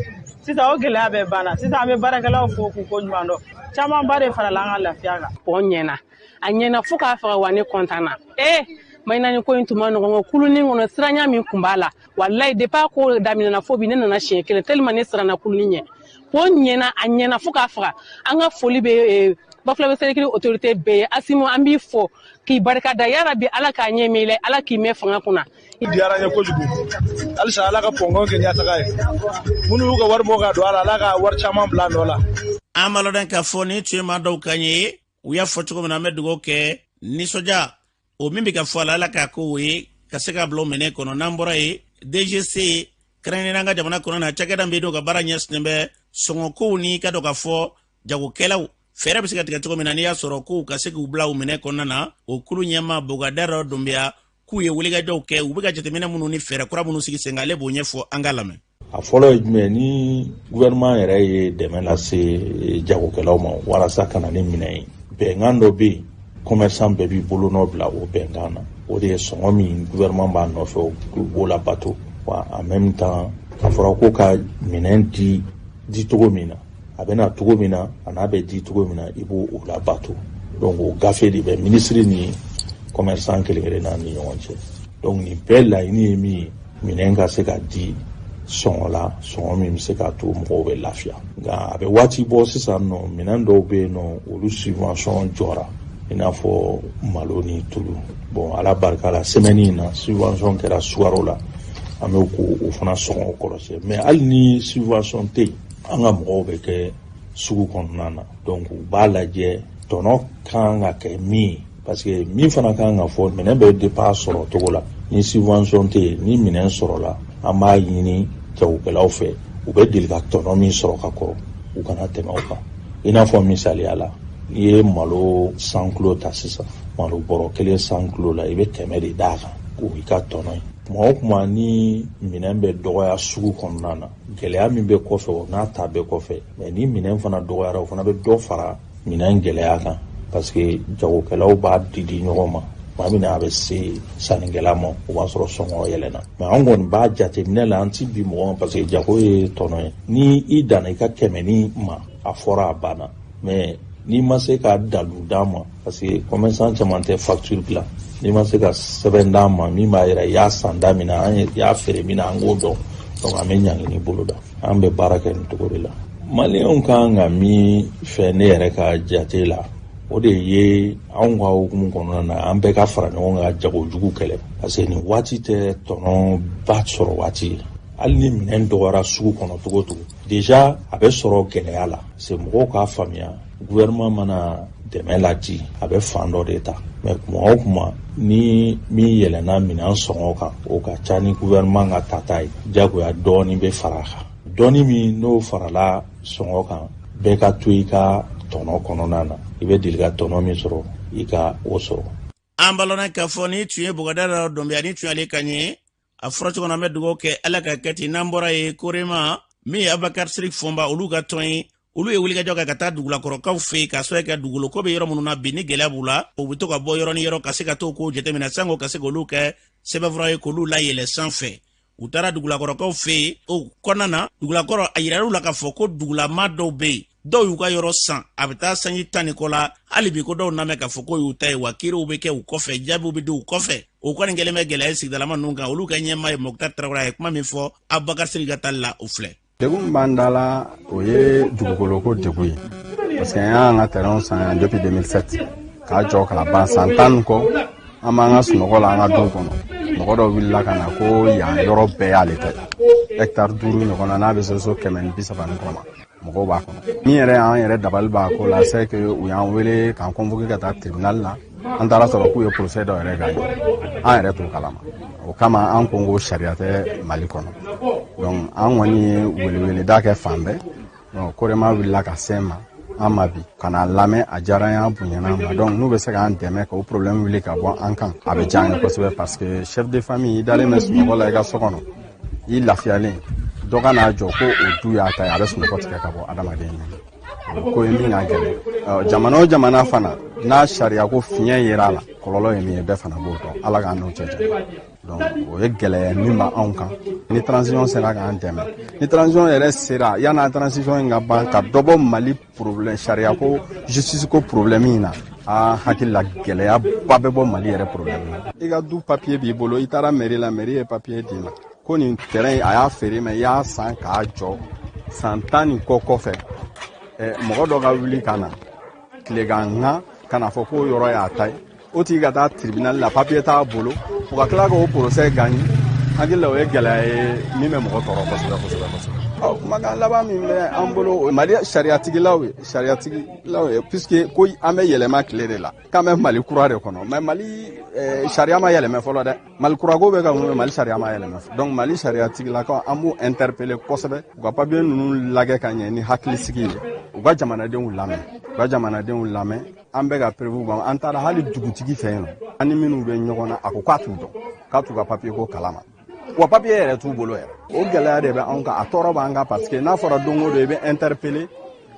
Sisan o gɛlɛya bɛɛ banna. Sisan an bɛ baarakɛlaw fo k'u ko ɲuman dɔn. Camanba de farala an ka lafiya kan. Pont ɲɛna, a ɲɛna fo k'a faga wa, ne kɔntan na. Ee, Mayinani ko in tun ma nɔgɔn, kulunin kɔnɔ siranya min tun b'a la, walayi, depuis a ko daminɛna fo bi, ne nana siɲɛ kelen tellement ne siranna kulunin ɲɛ. Pont ɲɛna, a ɲɛna fo k'a faga. An ka foli bɛ Bafulabe Cercle autorité bɛɛ ye. Asimu, an b'i fo k'i barika da. Yarabi, Ala k'a ɲɛ mɛn i la, Ala k'i mɛn fanga kunna. Diyara n ye kojugu. Halisa Ala ka pɔnkɔn kɛ ɲɛtaga ye. Minnu y'u ka wari bɔ ka don a la, Ala ka wari caman bila a nɔ la. An b'a lɔn k'a fɔ nin tun ye maa dɔw kan ye, u y'a fɔ cogo min na. An bɛ dugawu kɛ, nisɔndiya o min bɛ ka fɔ a la, Ala k'a ko o ye ka se ka bila o minɛ kɔnɔ. N'an bɔra yen, DGC, kɛrɛnkɛrɛnnenya an ka jamana kɔnɔ na, cakɛda min bɛ yen n'o ka baara ɲɛsinnen bɛ sɔngɔkow ni ka dɔn k'a fɔ jagokɛlaw fɛɛrɛ bɛ se ka tigɛ cogo min na n'i y'a sɔrɔ kow ka se k'u bila u minɛ kɔnɔna na, o kulu ɲɛmaa Bogadara Dunbiya k'u ye wulikajɔw kɛ, u bɛ ka jateminɛ minnu ni fɛɛrɛ kura minnu sigi sen kan, ale b'o ɲɛfɔ, an ka lamɛn. A fɔlɔ ye jumɛn? Ni gouvernement yɛrɛ ye dɛmɛ lase jagokɛlaw ma walasa ka na ni minɛn ye, bɛnkan dɔ bɛ yen, commerçant bɛɛ b'i bolonɔ bila o bɛnkan na. O de ye sɔngɔ min gouvernement b'a nɔfɛ, o b'o labato wa. En même temps, a fɔra ko ka minɛn di di cogo min na, a bɛ na cogo min na, a n'a bɛ di cogo min na, i b'o o labato. Donc o gafe de bɛ ministre ni commerçant kelen kelenna ni ɲɔgɔn cɛ. Donc nin bɛɛ laɲini ye min ye, minɛn ka se ka di sɔngɔ la, sɔngɔ min bɛ se k'a to mɔgɔw bɛ lafiya. Nka a bɛ waati bɔ sisan nɔ, minɛn dɔw bɛ yen nɔ, olu subvention jɔra, i n'a fɔ malo ni tulu. Bon, Ala barika la, semaine in na, subvention kɛra sukaro la, an bɛ k'o fana sɔngɔ kɔlɔsi. Mais hali ni subvention tɛ yen, an ka mɔgɔw bɛ kɛ sugu kɔnɔna na, donc u b'a lajɛ tɔnɔ kan ka kɛ min ye, parce que min fana kan ka fɔ, minɛn bɛ dépend sɔrɔ cogo la. Ni subvention tɛ yen, ni minɛn sɔrɔla, an b'a ɲini jagokɛlaw fɛ, u bɛ deli ka tɔnɔ min sɔrɔ ka kɔrɔ, u kana tɛmɛ o kan. I n'a fɔ misaliya la, n'i ye malo 100 kilo ta sisan, malo bɔrɔ kelen 100 kilo la, i bɛ 100 de d'a kan k'o i ka tɔnɔ ye. Tuma o tuma ni minɛn bɛ dɔgɔya sugu kɔnɔna na, gɛlɛya min bɛ kɔfɛ, o n'a ta bɛɛ kɔfɛ, mais ni minɛn fana dɔgɔyara, o fana bɛ dɔ fara minɛn gɛlɛya kan, parce que jagokɛlaw b'a di di ɲɔgɔn ma. Tuma min na a bɛ se sannikɛla ma, o b'a sɔrɔ sɔngɔ yɛlɛnna. Mais an kɔni b'a jateminɛ la, an ti bi mɔgɔ ma, parce que jago ye tɔnɔ ye. Ni i danna i ka kɛmɛni ma, a fɔra, a banna. Mais n'i ma se ka dalu d'an ma, parce que commerçant caman tɛ facture dilan, n'i ma se ka sɛbɛn d'an ma min b'a yira i y'a san da min na, an y'a feere min na, an k'o dɔn, donc an bɛ ɲangini bolo da. An bɛ baara kɛ nin cogo de la. Maliyɛnw kan ka min fɛ, ne yɛrɛ ka jate la, o de ye anw ka hukumu kɔnɔna na, an bɛɛ ka fara ɲɔgɔn kan jagojugu kɛlɛ, parce que nin waati tɛ tɔnɔ ba sɔrɔ waati ye. Hali ni minɛn dɔgɔyara sugu kɔnɔ cogo o cogo, déjà a bɛ sɔrɔ gɛlɛya la. Parce que mɔgɔw k'a faamuya, gouvernement mana dɛmɛ ladi, a bɛ fan dɔ de ta, mais kuma o kuma ni min yɛlɛnna minɛn sɔngɔ kan, o ka ca ni gouvernement ka tata ye, jagoya dɔɔni bɛ fara a kan. Dɔɔni min n'o farala sɔngɔ kan, bɛɛ ka to i ka tɔnɔ kɔnɔna na, i bɛ deli ka tɔnɔ min sɔrɔ, i ka o sɔrɔ. An balona k'a fɔ ni tun ye Bɔgɔda Dɔnbiya, ni tun y'ale kan ye a fɔra cogo min na. An bɛ dugawu kɛ, Ala ka kɛ ten. N'an bɔra yen, Korema min ye Abubakar Sirik Fɔnba, olu ka tɔn ye, olu ye wulikajɔ kɛ ka taa dugulakɔrɔkaw fɛ yen, k'a sababu kɛ dugukolo ko bɛ yɔrɔ minnu na bi, ni gɛlɛya b'u la, u bɛ to ka bɔ yɔrɔ ni yɔrɔ ka se ka t'o kow jateminɛ sanko ka se k'olu kɛ sɛbɛnfura ye k'olu layɛlɛ sanfɛ. U taara dugulakɔrɔkaw fɛ yen, o kɔnɔna na, dugulakɔrɔ a yirar'u la k'a fɔ ko dugulama dɔw bɛ yen, dɔw y'u ka yɔrɔ san a bɛ taa sanji 10 ni kɔ la, hali bi ko dɔw namɛ k'a fɔ k'o y'u ta ye, wa kiiriw bɛ kɛ u kɔfɛ, jaabiw bɛ di u kɔfɛ. O kɔni kɛlen bɛ gɛlɛya ye sigidalama ninnu kan. Olu ka ɲɛmaa ye Mɔkutar Tarawele, a ye kuma min fɔ Abubakar Siriki ka tali la, o filɛ. Degun b'an da la, o ye dugukoloko degun ye, parce que an y'an ka terrain san yan depuis 2007 k'a jɔ k'a ban. San 10 ni kɔ, an b'an ka sunɔgɔ la an ka du kɔnɔ, mɔgɔ dɔ wulila ka na ko yan yɔrɔ bɛɛ y'ale ta ye, hectare 5 ɲɔgɔn na, n'a bɛ se so 130 ni kɔ ma, mɔgɔw b'a kɔnɔ. Min yɛrɛ y'an yɛrɛ dabali b'a ko la, c'est que u y'an wele k'an convoquer ka taa tribunal la. An taara sɔrɔ k'u ye procès dɔ yɛrɛ gagné, an yɛrɛ t'o kalama. O kama an ko ko sariya tɛ Mali kɔnɔ. Donc an kɔni ye weleweleda kɛ fan bɛɛ. Korema wulila ka se ma. an ma bi ka n'a lamɛn, a diyara an ye, a bonyana an ma. Donc n'u bɛ se k'an dɛmɛ k'o problème wuli ka bɔ an kan, a bɛ diya an ye kosɛbɛ, parce que chef de famille, i dalen bɛ sunɔgɔ la i ka so kɔnɔ, i lafiyalen, dɔ ka n'a jɔ ko o du y'a ta ye, a bɛ sunɔgɔ tigɛ ka bɔ adamaden na. O ko ye min ka gɛlɛn. Jamana o jamana fana n'a sariya ko fiɲɛ yera a la, kɔlɔlɔ ye min ye, bɛɛ fana b'o dɔn. Ala k'an n'o cɛ janya. Donc o ye gɛlɛya min b'anw kan. Ni transition sera k'an dɛmɛ, ni transition yɛrɛ sera, yan'a transition in ka ban, ka dɔ bɔ Mali problème sariya ko, justice ko problème in na, an hakili la gɛlɛya ba bɛ bɔ Mali yɛrɛ problème na. I ka du papier b'i bolo, i taara mairie la, mairie ye papier d'i ma ko nin terrain a y'a feere ma, i y'a san k'a jɔ. San 10 ni kɔ kɔfɛ, mɔgɔ dɔ ka wuli ka na tilegan kan ka n'a fɔ k'o yɔrɔ y'a ta ye, o tigi ka taa tribunal la, papier t'a bolo, o ka tila k'o procès gagner, hakili la o ye gɛlɛya ye min bɛ mɔgɔ tɔɔrɔ kosɛbɛ kosɛbɛ kosɛbɛ. Ɔ, kumakan laban min bɛ an bolo, o Mali sariyatigilaw ye, sariyatigilaw ye, puisque ko an bɛ yɛlɛma tile de la, k'an bɛ Mali kura de kɔnɔ, mais Mali sariya ma yɛlɛmɛ fɔlɔ dɛ. Mali kura ko bɛ ka mun, Mali sariya ma yɛlɛmɛ. Donc Mali sariyatigilakaw, an b'u interpeller kosɛbɛ, u ka papier ninnu lajɛ ka ɲɛ ni hakilisigi ye, u ka jamanadenw lamɛn, u ka jamanadenw lamɛn. An bɛ ka preuve ban, an taara hali dugutigi fɛ yen nɔ, an ni minnu bɛ ɲɔgɔn na, a ko k'a t'u dɔn, k'a t'u ka papier ko kalama, wa papier yɛrɛ t'u bolo yɛrɛ. O gɛlɛya de bɛ anw kan, a tɔɔrɔ b'an kan, parce que n'a fɔra don o don i bɛ interpeller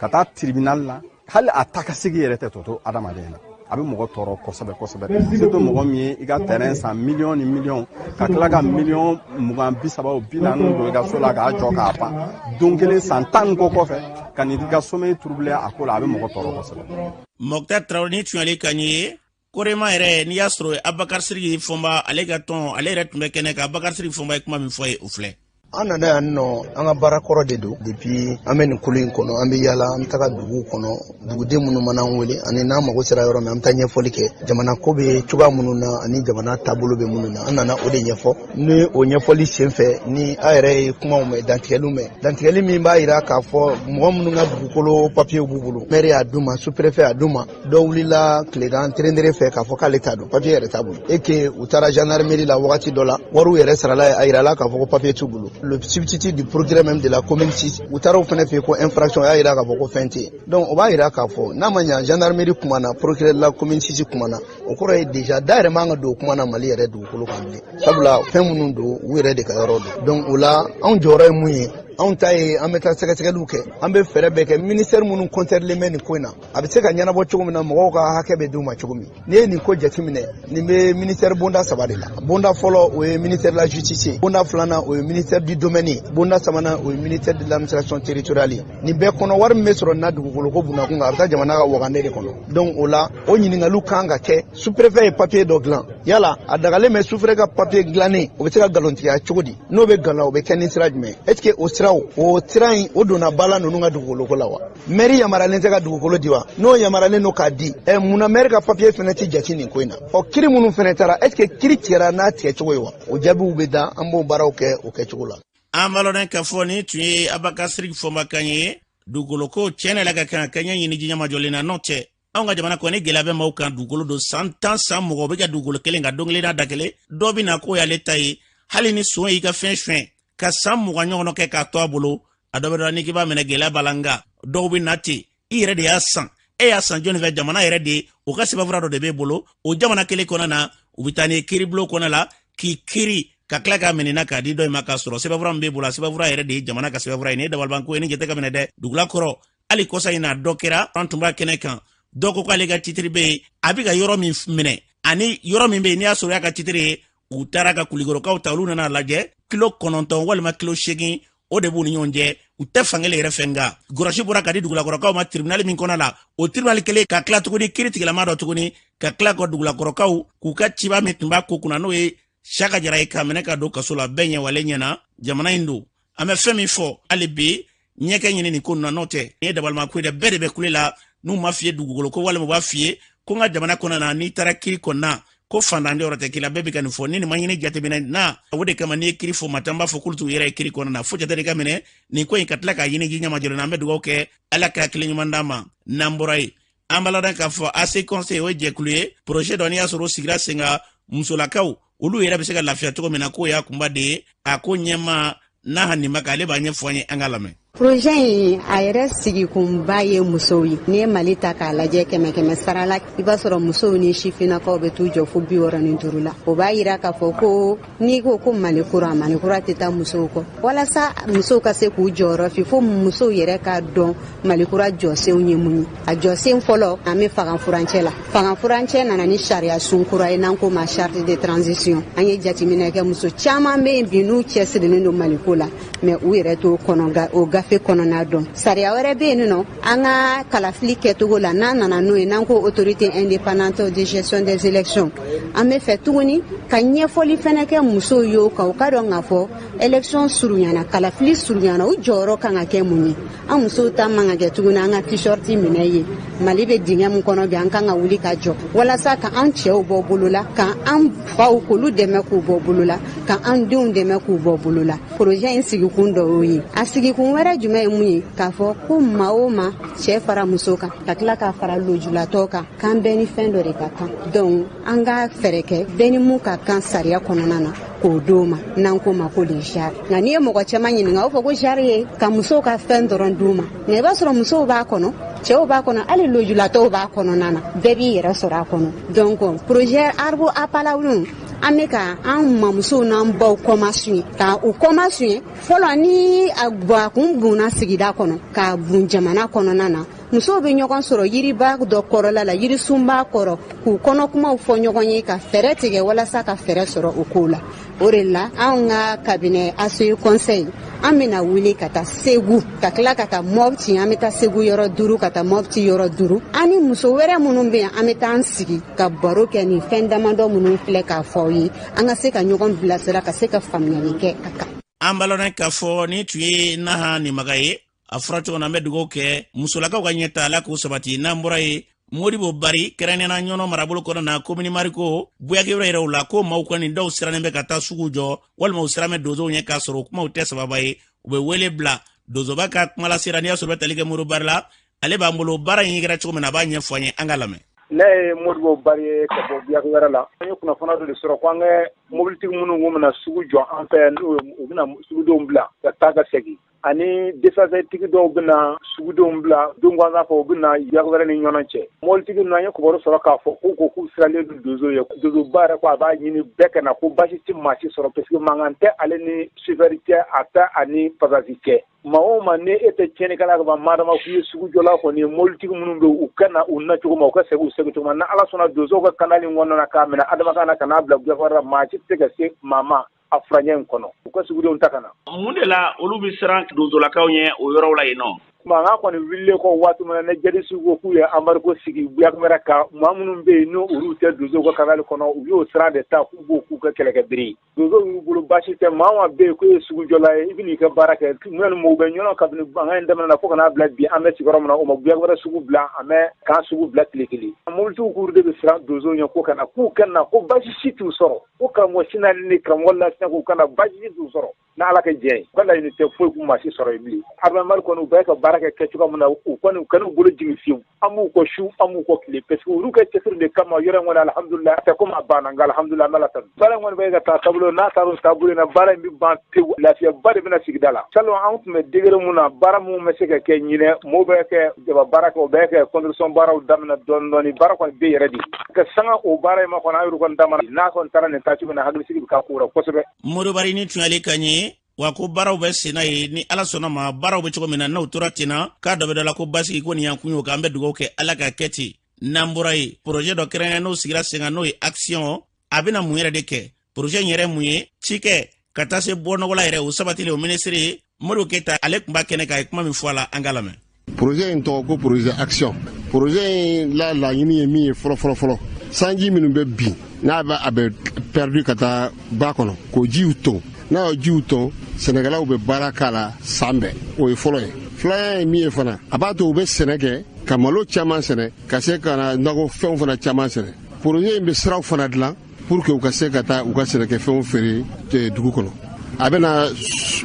ka taa tribunal la, hali a ta ka segi yɛrɛ tɛ tɔ to adamaden na, a bɛ mɔgɔ tɔɔrɔ kosɛbɛ kosɛbɛ, surtout mɔgɔ min ye i ka terrain san miliyɔn ni miliyɔn, ka tila ka miliyɔn 20, 30, 40 don i ka so la k'a jɔ k'a ban, don kelen, san 10 ni kɔ kɔfɛ, ka n'i ka sommeil troubler a ko la, a bɛ mɔgɔ tɔɔrɔ kosɛbɛ. Mɔktar Tarawele ni tunyali ka ye korema yɛrɛ, n'i y'a sɔrɔ Abakar Siriki Fɔnba, ale ka tɔn, ale yɛrɛ tun bɛ kɛnɛ kan. Abakar Siriki Fɔnba ye kuma min fɔ ye, o filɛ. An nana yan nɔ, an ka baara kɔrɔ de don. Depuis an bɛ nin kolo in kɔnɔ, an bɛ yala, an bɛ taga duguw kɔnɔ, duguden minnu mana an wele ani n'an mago sera yɔrɔ min, an bɛ taa ɲɛfɔli kɛ jamana ko bɛ cogoya minnu na ani jamana taabolo bɛ minnu na. An nana o de ɲɛfɔ. Ni o ɲɛfɔli senfɛ, ni a yɛrɛ ye kumaw mɛn, dantigɛliw mɛn, dantigɛli min b'a yira k'a fɔ mɔgɔ minnu ka dugukolo papiyew b'u bolo, maire y'a d'u ma, sous-préfet y'a d'u ma, dɔ wulila tilegan terendere fɛ k'a fɔ k'ale t'a dɔn, papiye yɛrɛ t'a bolo, et que u taara gendarmerie la wagati dɔ la, wariw yɛrɛ sarala ye, a yirala k'a fɔ ko papiye t'u bolo. Le substitut du procureur même de la commune 6, u taara o fɛnɛ fɛ yen ko infraction, y'a yira k'a fɔ ko fɛn tɛ yen. Donc o b'a yira k'a fɔ n'a ma ɲa gendarmerie kumana, procureur de la commune 6 kumana, o kɔrɔ ye déjà da yɛrɛ man ka don kuma na Mali yɛrɛ dugukolo kan bilen, sabula fɛn minnu don, u yɛrɛ de ka yɔrɔ don. Donc o la, anw jɔyɔrɔ ye mun ye? Anw ta ye an bɛ taa sɛgɛsɛgɛliw kɛ, an bɛ fɛɛrɛ bɛɛ kɛ, ministère minnu concerné bɛ nin ko in na, a bɛ se ka ɲɛnabɔ cogo min na, mɔgɔw ka hakɛ bɛ d'u ma cogo min. N'i ye nin ko jateminɛ, nin bɛ ministère bonda saba de la. Bonda fɔlɔ, o ye ministère de la justice ye. Bonda filanan, o ye ministère du domaine ye. Bonda sabanan, o ye ministère de l'administration territoriale ye. Nin bɛɛ kɔnɔ, wari min bɛ sɔrɔ na dugukolo ko bunakun kan, a bɛ taa jamana ka wagande de kɔnɔ. Donc o la, o ɲininkaliw kan ka kɛ. Sous-préfet ye papier dɔ dilan, yala a dagalen bɛ? Sous-préfet ka papier dilannen, o bɛ se ka nkalontigiya cogo di? N'o bɛ nkalon, o bɛ kɛ ni sira jumɛn? Est ce que o siraw, o sira in, o donna ba la ninnu ka dugukolo ko la wa? Maire yamaralen tɛ ka dugukolo di wa? N'o yamaralen don k'a di, ɛ, munna maire ka papier fɛnɛ tɛ jate nin ko in na? Ɔ, kiri minnu fɛnɛ taara, est ce que kiri tigɛra n'a tigɛ cogo ye wa? O jaabiw bɛ da, an b'o baaraw kɛ o kɛcogo la. An b'a lɔn k'a fɔ nin tun ye Abakar Siriki Fɔnba kan ye. Dugukolo ko tiɲɛ la, ka kan ka ɲɛ ɲini jiɲɛmajɔlen na. N'o tɛ, anw ka jamana kɔni, gɛlɛya bɛ maaw kan. Dugukolo don, san 10, san 20, bɛ ka dugukolo kelen kan, don kelen n'a da kelen, dɔ bɛ na k'o y'ale ta ye. Hali ni son y'i ka fɛn suɲɛ ka san 20 ɲɔgɔn kɛ k'a to a bolo, a dɔ bɛ dɔn n'i k'i b'a minɛ, gɛlɛya b'a la. Nka dɔw bɛ na ten, i yɛrɛ de y'a san. E y'a san jɔnni fɛ? Jamana yɛrɛ de ye. O ka sɛbɛnfura dɔ de b'e bolo. O jamana kelen kɔnɔ na, u bɛ taa ni kiiribulon kɔnɔ la k'i kiiri, ka tila k'a minɛ na k'a di dɔ in ma, k'a sɔrɔ sɛbɛnfura min b'e bolo, a sɛbɛnfura yɛrɛ de ye jamana ka sɛbɛnfura ye. Nin ye dabalibanko ye, ni jate ka minɛ dɛ. Dugula kɔrɔ, hali kɔsa in na, dɔ kɛra, an tun b'a kɛnɛ kan, dɔ ko k'ale ka titiri bɛ yen, a bɛ ka yɔrɔ min minɛ ani yɔrɔ min bɛ yen, n'i y'a sɔrɔ y'a ka titiri ye, u taara ka Kulikɔrɔkaw ta, olu nana lajɛ, kilo 9 walima kilo 8, o de b'u ni ɲɔgɔn cɛ, u tɛ fankelen yɛrɛ fɛ. Nka gɔrɔsi bɔra ka di dugulakɔrɔkaw ma tribunal min kɔnɔ la, o tribunal kelen ka tila tuguni, kiri tigilama dɔ tuguni ka tila ka dugulakɔrɔkaw k'u ka ciba min tun b'a ko kunna, n'o ye Saka Jara ye, k'a minɛ ka don kaso la. Bɛɛ ɲɛwale ɲɛna jamana in don. An bɛ fɛn min fɔ hali bi, ɲɛkɛ ɲini nin ko ninnu na. N'o tɛ, nin ye dabalima ko ye dɛ. Bɛɛ de bɛ kule la n'u ma f'i ye dugukolo ko, walima u b'a f'i ye ko n ka jamana kɔnɔ na, n'i taara kiri kɔnɔna ko fantan yɔrɔ tɛ k'i la. Bɛɛ bɛ ka nin fɔ, ni nin ma ɲini jateminɛ na. O de kama n'i ye kiri fɔ ma, an b'a fɔ k'olu t'u yɛrɛ ye kiri kɔnɔna na, fo jate de ka minɛ nin ko in, ka tila k'a ɲini ji ɲɛmajɔlen na. An bɛ dugawu kɛ, Ala ka hakili ɲuman d'an ma. N'an bɔra yen, an b'a ladɔn k'a fɔ AC Conseil, o ye jɛkulu ye, projet dɔ n'i y'a sɔrɔ o sigira sen kan, musolakaw olu yɛrɛ bɛ se ka lafiya cogo min na, k'o y'a kunba de ye. A ko ɲɛma n'a hanima k'ale b'a ɲɛfɔ an ye, an k'a lamɛn. Projet in a yɛrɛ sigikunba ye musow ye. N'i ye Mali ta k'a lajɛ 100 sara la, i b'a sɔrɔ musow ni sifinnakaw bɛ t'u jɔ fo 65 la. O b'a yira k'a fɔ ko n'i ko ko Mali kura, Mali kura tɛ taa musow kɔ. Walasa musow ka se k'u jɔyɔrɔ fi, fo musow yɛrɛ k'a dɔn Mali kura jɔsenw ye mun ye. A jɔsen fɔlɔ, an bɛ fanga furancɛ la. Fanga furancɛ nana ni sariya sun kura ye n'an k'o ma charte de transition. An ye jateminɛ kɛ, muso caman bɛ yen bi n'u cɛsirilen don Maliko la, mais u yɛrɛ t'o kɔnɔ, o gafe kɔnɔna dɔn. Sariya wɛrɛ bɛ yen nɔ, an ka kalafili kɛcogo la, n'an nana n'o ye, n'an ko autorité indépendante de gestion des élections, an bɛ fɛ tuguni ka ɲɛfɔli fɛnɛ kɛ musow ye o kan, u ka dɔn k'a fɔ élection surunyana, kalafili surunyana, u jɔyɔrɔ kan ka kɛ mun ye. An musow ta man ka kɛ tuguni an ka t-shirt minɛ ye. Mali bɛ dingɛ min kɔnɔ bi, an kan ka wuli ka jɔ walasa ka an cɛw bɔ bolo la, ka an faw k'olu dɛmɛ k'u bɔ bolo la, ka an denw dɛmɛ k'u bɔ bolo la. Projet in sigikun dɔ y'o ye. A sigikun wɛrɛ jumɛn ye mun ye? K'a fɔ ko maa o maa, cɛ fara muso kan, ka tila ka fara lujuratɔ kan, k'an bɛɛ ni fɛn dɔ de ka kan. Donc an ka fɛɛrɛ kɛ bɛɛ ni mun ka kan sariya kɔnɔna na k'o d'o ma, n'an k'o ma ko le genre. Nka n'i ye mɔgɔ caman ɲininka, o fɔ ko genre ye ka musow ka fɛn dɔrɔn d'u ma. Nka i b'a sɔrɔ musow b'a kɔnɔ, cɛw b'a kɔnɔ, hali lujuratɔw b'a kɔnɔna na, bɛɛ b'i yɛrɛ sɔrɔ a kɔnɔ. Donc projet Arbre à Palabre, an bɛ ka an mamusow n'an baw kɔmasuɲɛ, ka u kɔmasuɲɛ fɔlɔ ni a kun bunna sigida kɔnɔ, k'a bun jamana kɔnɔna na. Musow bɛ ɲɔgɔn sɔrɔ yiriba dɔ kɔrɔla la, yirisunba kɔrɔ, k'u kɔnɔkumaw fɔ ɲɔgɔn ye, ka fɛɛrɛ tigɛ walasa ka fɛɛrɛ sɔrɔ o kow la. O de la anw ka cabinet ACE conseil, an bɛna wuli ka taa Segu, ka tila ka taa Mɔpti. An bɛ taa Segu yɔrɔ 5, ka taa Mɔpti yɔrɔ 5. An ni muso wɛrɛ minnu bɛ yen, an bɛ taa an sigi ka baro kɛ nin fɛn damadɔ minnu filɛ k'a fɔ aw ye, an ka se ka ɲɔgɔn bilasira, ka se ka faamuyali kɛ a kan. An balɔnɛ k'a fɔ nin tun ye Naha Nimaga ye. A fɔra cogo na, an bɛ dugawu kɛ musolakaw ka ɲɛta, Ala k'o sabati. N'an bɔra ye, Modibo Bari, kɛrɛnkɛrɛnnenya Ɲɔnɔ marabolo kɔnɔ na, komini Mariko Buyakiyɔrɔ yɛrɛw la, ko maaw kɔni dɔw sirannen bɛ ka taa sugu jɔ, walima u siran bɛ donsow ɲɛ, k'a sɔrɔ o kumaw tɛ sababa ye. U bɛ wele bila donsoba ka kuma lasera. N'i y'a sɔrɔ bɛ tali kɛ Modibo Bari la, ale b'an bolo baara in kɛra cogo min na, a b'a ɲɛfɔ an ye, an ka lamɛn. Ne ye Modibo Bari ye ka bɔ Buyakiyɔrɔ la. An ye kunnafoniya dɔ de sɔrɔ ko an ka mobilitigi minnu ko bɛna sugu jɔ an fɛ, n'u u bɛna sugudenw bila ka taa ka segin, ani déchargetigi dɔw bɛna sugudenw bila don gansan fɛ, u bɛna Buyakiyɔrɔ ni ɲɔgɔn cɛ. Mobilitigi ninnu, an ye kibaru sɔrɔ k'a fɔ k'u ko k'u siralen don donso ye. Donsoba yɛrɛ ko a b'a ɲini bɛɛ ka na, ko baasi tɛ maa si sɔrɔ, parce que mankan tɛ ale ni chauffeur cɛ, a tɛ ani passager cɛ. Maa o maa, ni e tɛ tiɲɛnikɛla ka ban, madama k'u ye sugujɔla kɔni ye, mobilitigi minnu bɛ u ka na u nacogo ma, u ka segin u segin cogo ma. Ni Ala sɔnna, donsow ka kanali in kɔnɔna na, k'a minɛ Adamakan na ka n'a bila Buyakiyɔrɔ la, maa si tɛ se ka se maa ma a furancɛ in kɔnɔ, u ka sugudenw ta ka na. Mun de la olu bɛ siran donsolakaw ɲɛ o yɔrɔw la yen nɔ? Mankan kɔni wulilen kɔ waati min na, ne jadisiw ko k'u ye embargo sigi Buyakiyɔrɔ kan, maa minnu bɛ yen n'o olu tɛ donsow ka kanali kɔnɔ, u y'o siran de ta k'u b'o k'u ka kɛlɛkɛbere ye. Donsow y'u bolo baasi tɛ maa o maa bɛ yen k'o ye sugujɔla ye, i bɛ n'i ka baara kɛ. Minnu mɔgɔw bɛ ɲɔgɔn kabini mankan in daminɛna fo ka n'a bila bi, an bɛ sigiyɔrɔ min na, o ma Buyakiyɔrɔ sugu bila, an bɛ kan sugu bila tile kelen. Mobilitigiw k'u de bɛ siran donsow ɲɛ ko ka na, k'u ka na, ko baasi si t'u sɔrɔ, ko karamɔgɔ sina ni karamɔgɔ lasina k'u ka na, baasi si t'u sɔrɔ. N'Ala ka jɛ ye, u ka laɲini tɛ foyi k'u maa si sɔrɔ yen bilen. Armée kɔni, u bɛ ka baara kɛ kɛcogo min na, u kɔni u kan'u bolo jigin fiyewu. An b'u kɔ su, an b'u kɔ tile, parce que olu ka cɛsiri de kama yɔrɔ in kɔni, alhamdulilayi, a tɛ komi a banna, nka alhamdulilayi, an bɛ Ala tanu. Baara in kɔni bɛ ka taa taabolo, n'a taara o taabolo in na, baara in bɛ ban pewu, lafiyaba de bɛna sigida la. Salon an tun bɛ degré mun na, baara minnu bɛ se ka kɛ ɲinɛ, mɔgɔw bɛ kɛ jaba baara kɛ, u bɛ kɛ construction baaraw daminɛ dɔɔni dɔɔni, baara kɔni bɛ yɛrɛ de ka sanga o baara in ma kɔni, an yɛrɛ kɔni da n'a kɔni taara nin taacogo in na, hakilisigi bɛ k'a ko la kosɛbɛ. Modibo Bari ni tun y'ale kan ye wa, ko baaraw bɛ senna ye. Ni Ala sɔnna ma, baaraw bɛ cogo min na, n'o tora ten na, k'a dɔ bɛ dɔ la, ko basigi ko nin y'an kun ye, o kan an bɛ dugawu kɛ Ala ka kɛ ten. N'an bɔra yen, projet dɔ kɛrɛnkɛrɛn n'o sigira sen kan, n'o ye action, a bɛna mun yɛrɛ de kɛ? Projet in yɛrɛ mun ye? Cikɛ ka taa se bɔnɔgɔla yɛrɛ, o sabatili, o minisiri Modibo Keyita, ale tun b'a kɛnɛ kan, a ye kuma min fɔ a la, an k'a lamɛn. Projet in tɔgɔ ko projet action. Projet in la laɲini ye min ye fɔlɔ fɔlɔ fɔlɔ, sanji minnu bɛ bin, n'a bɛ a bɛ perdu ka taa ba kɔnɔ, k'o jiw ton. N'a y'o jiw ton, sɛnɛkɛlaw bɛ baara k'a la san bɛɛ. O ye fɔlɔ ye. Filanan ye min ye fana, a b'a to u bɛ sɛnɛ kɛ, ka malo caman sɛnɛ, ka se ka na nakɔfɛnw fana caman sɛnɛ. Projet in bɛ siraw fana dilan pour que u ka se ka taa u ka sɛnɛkɛfɛnw feere dugu kɔnɔ. A bɛna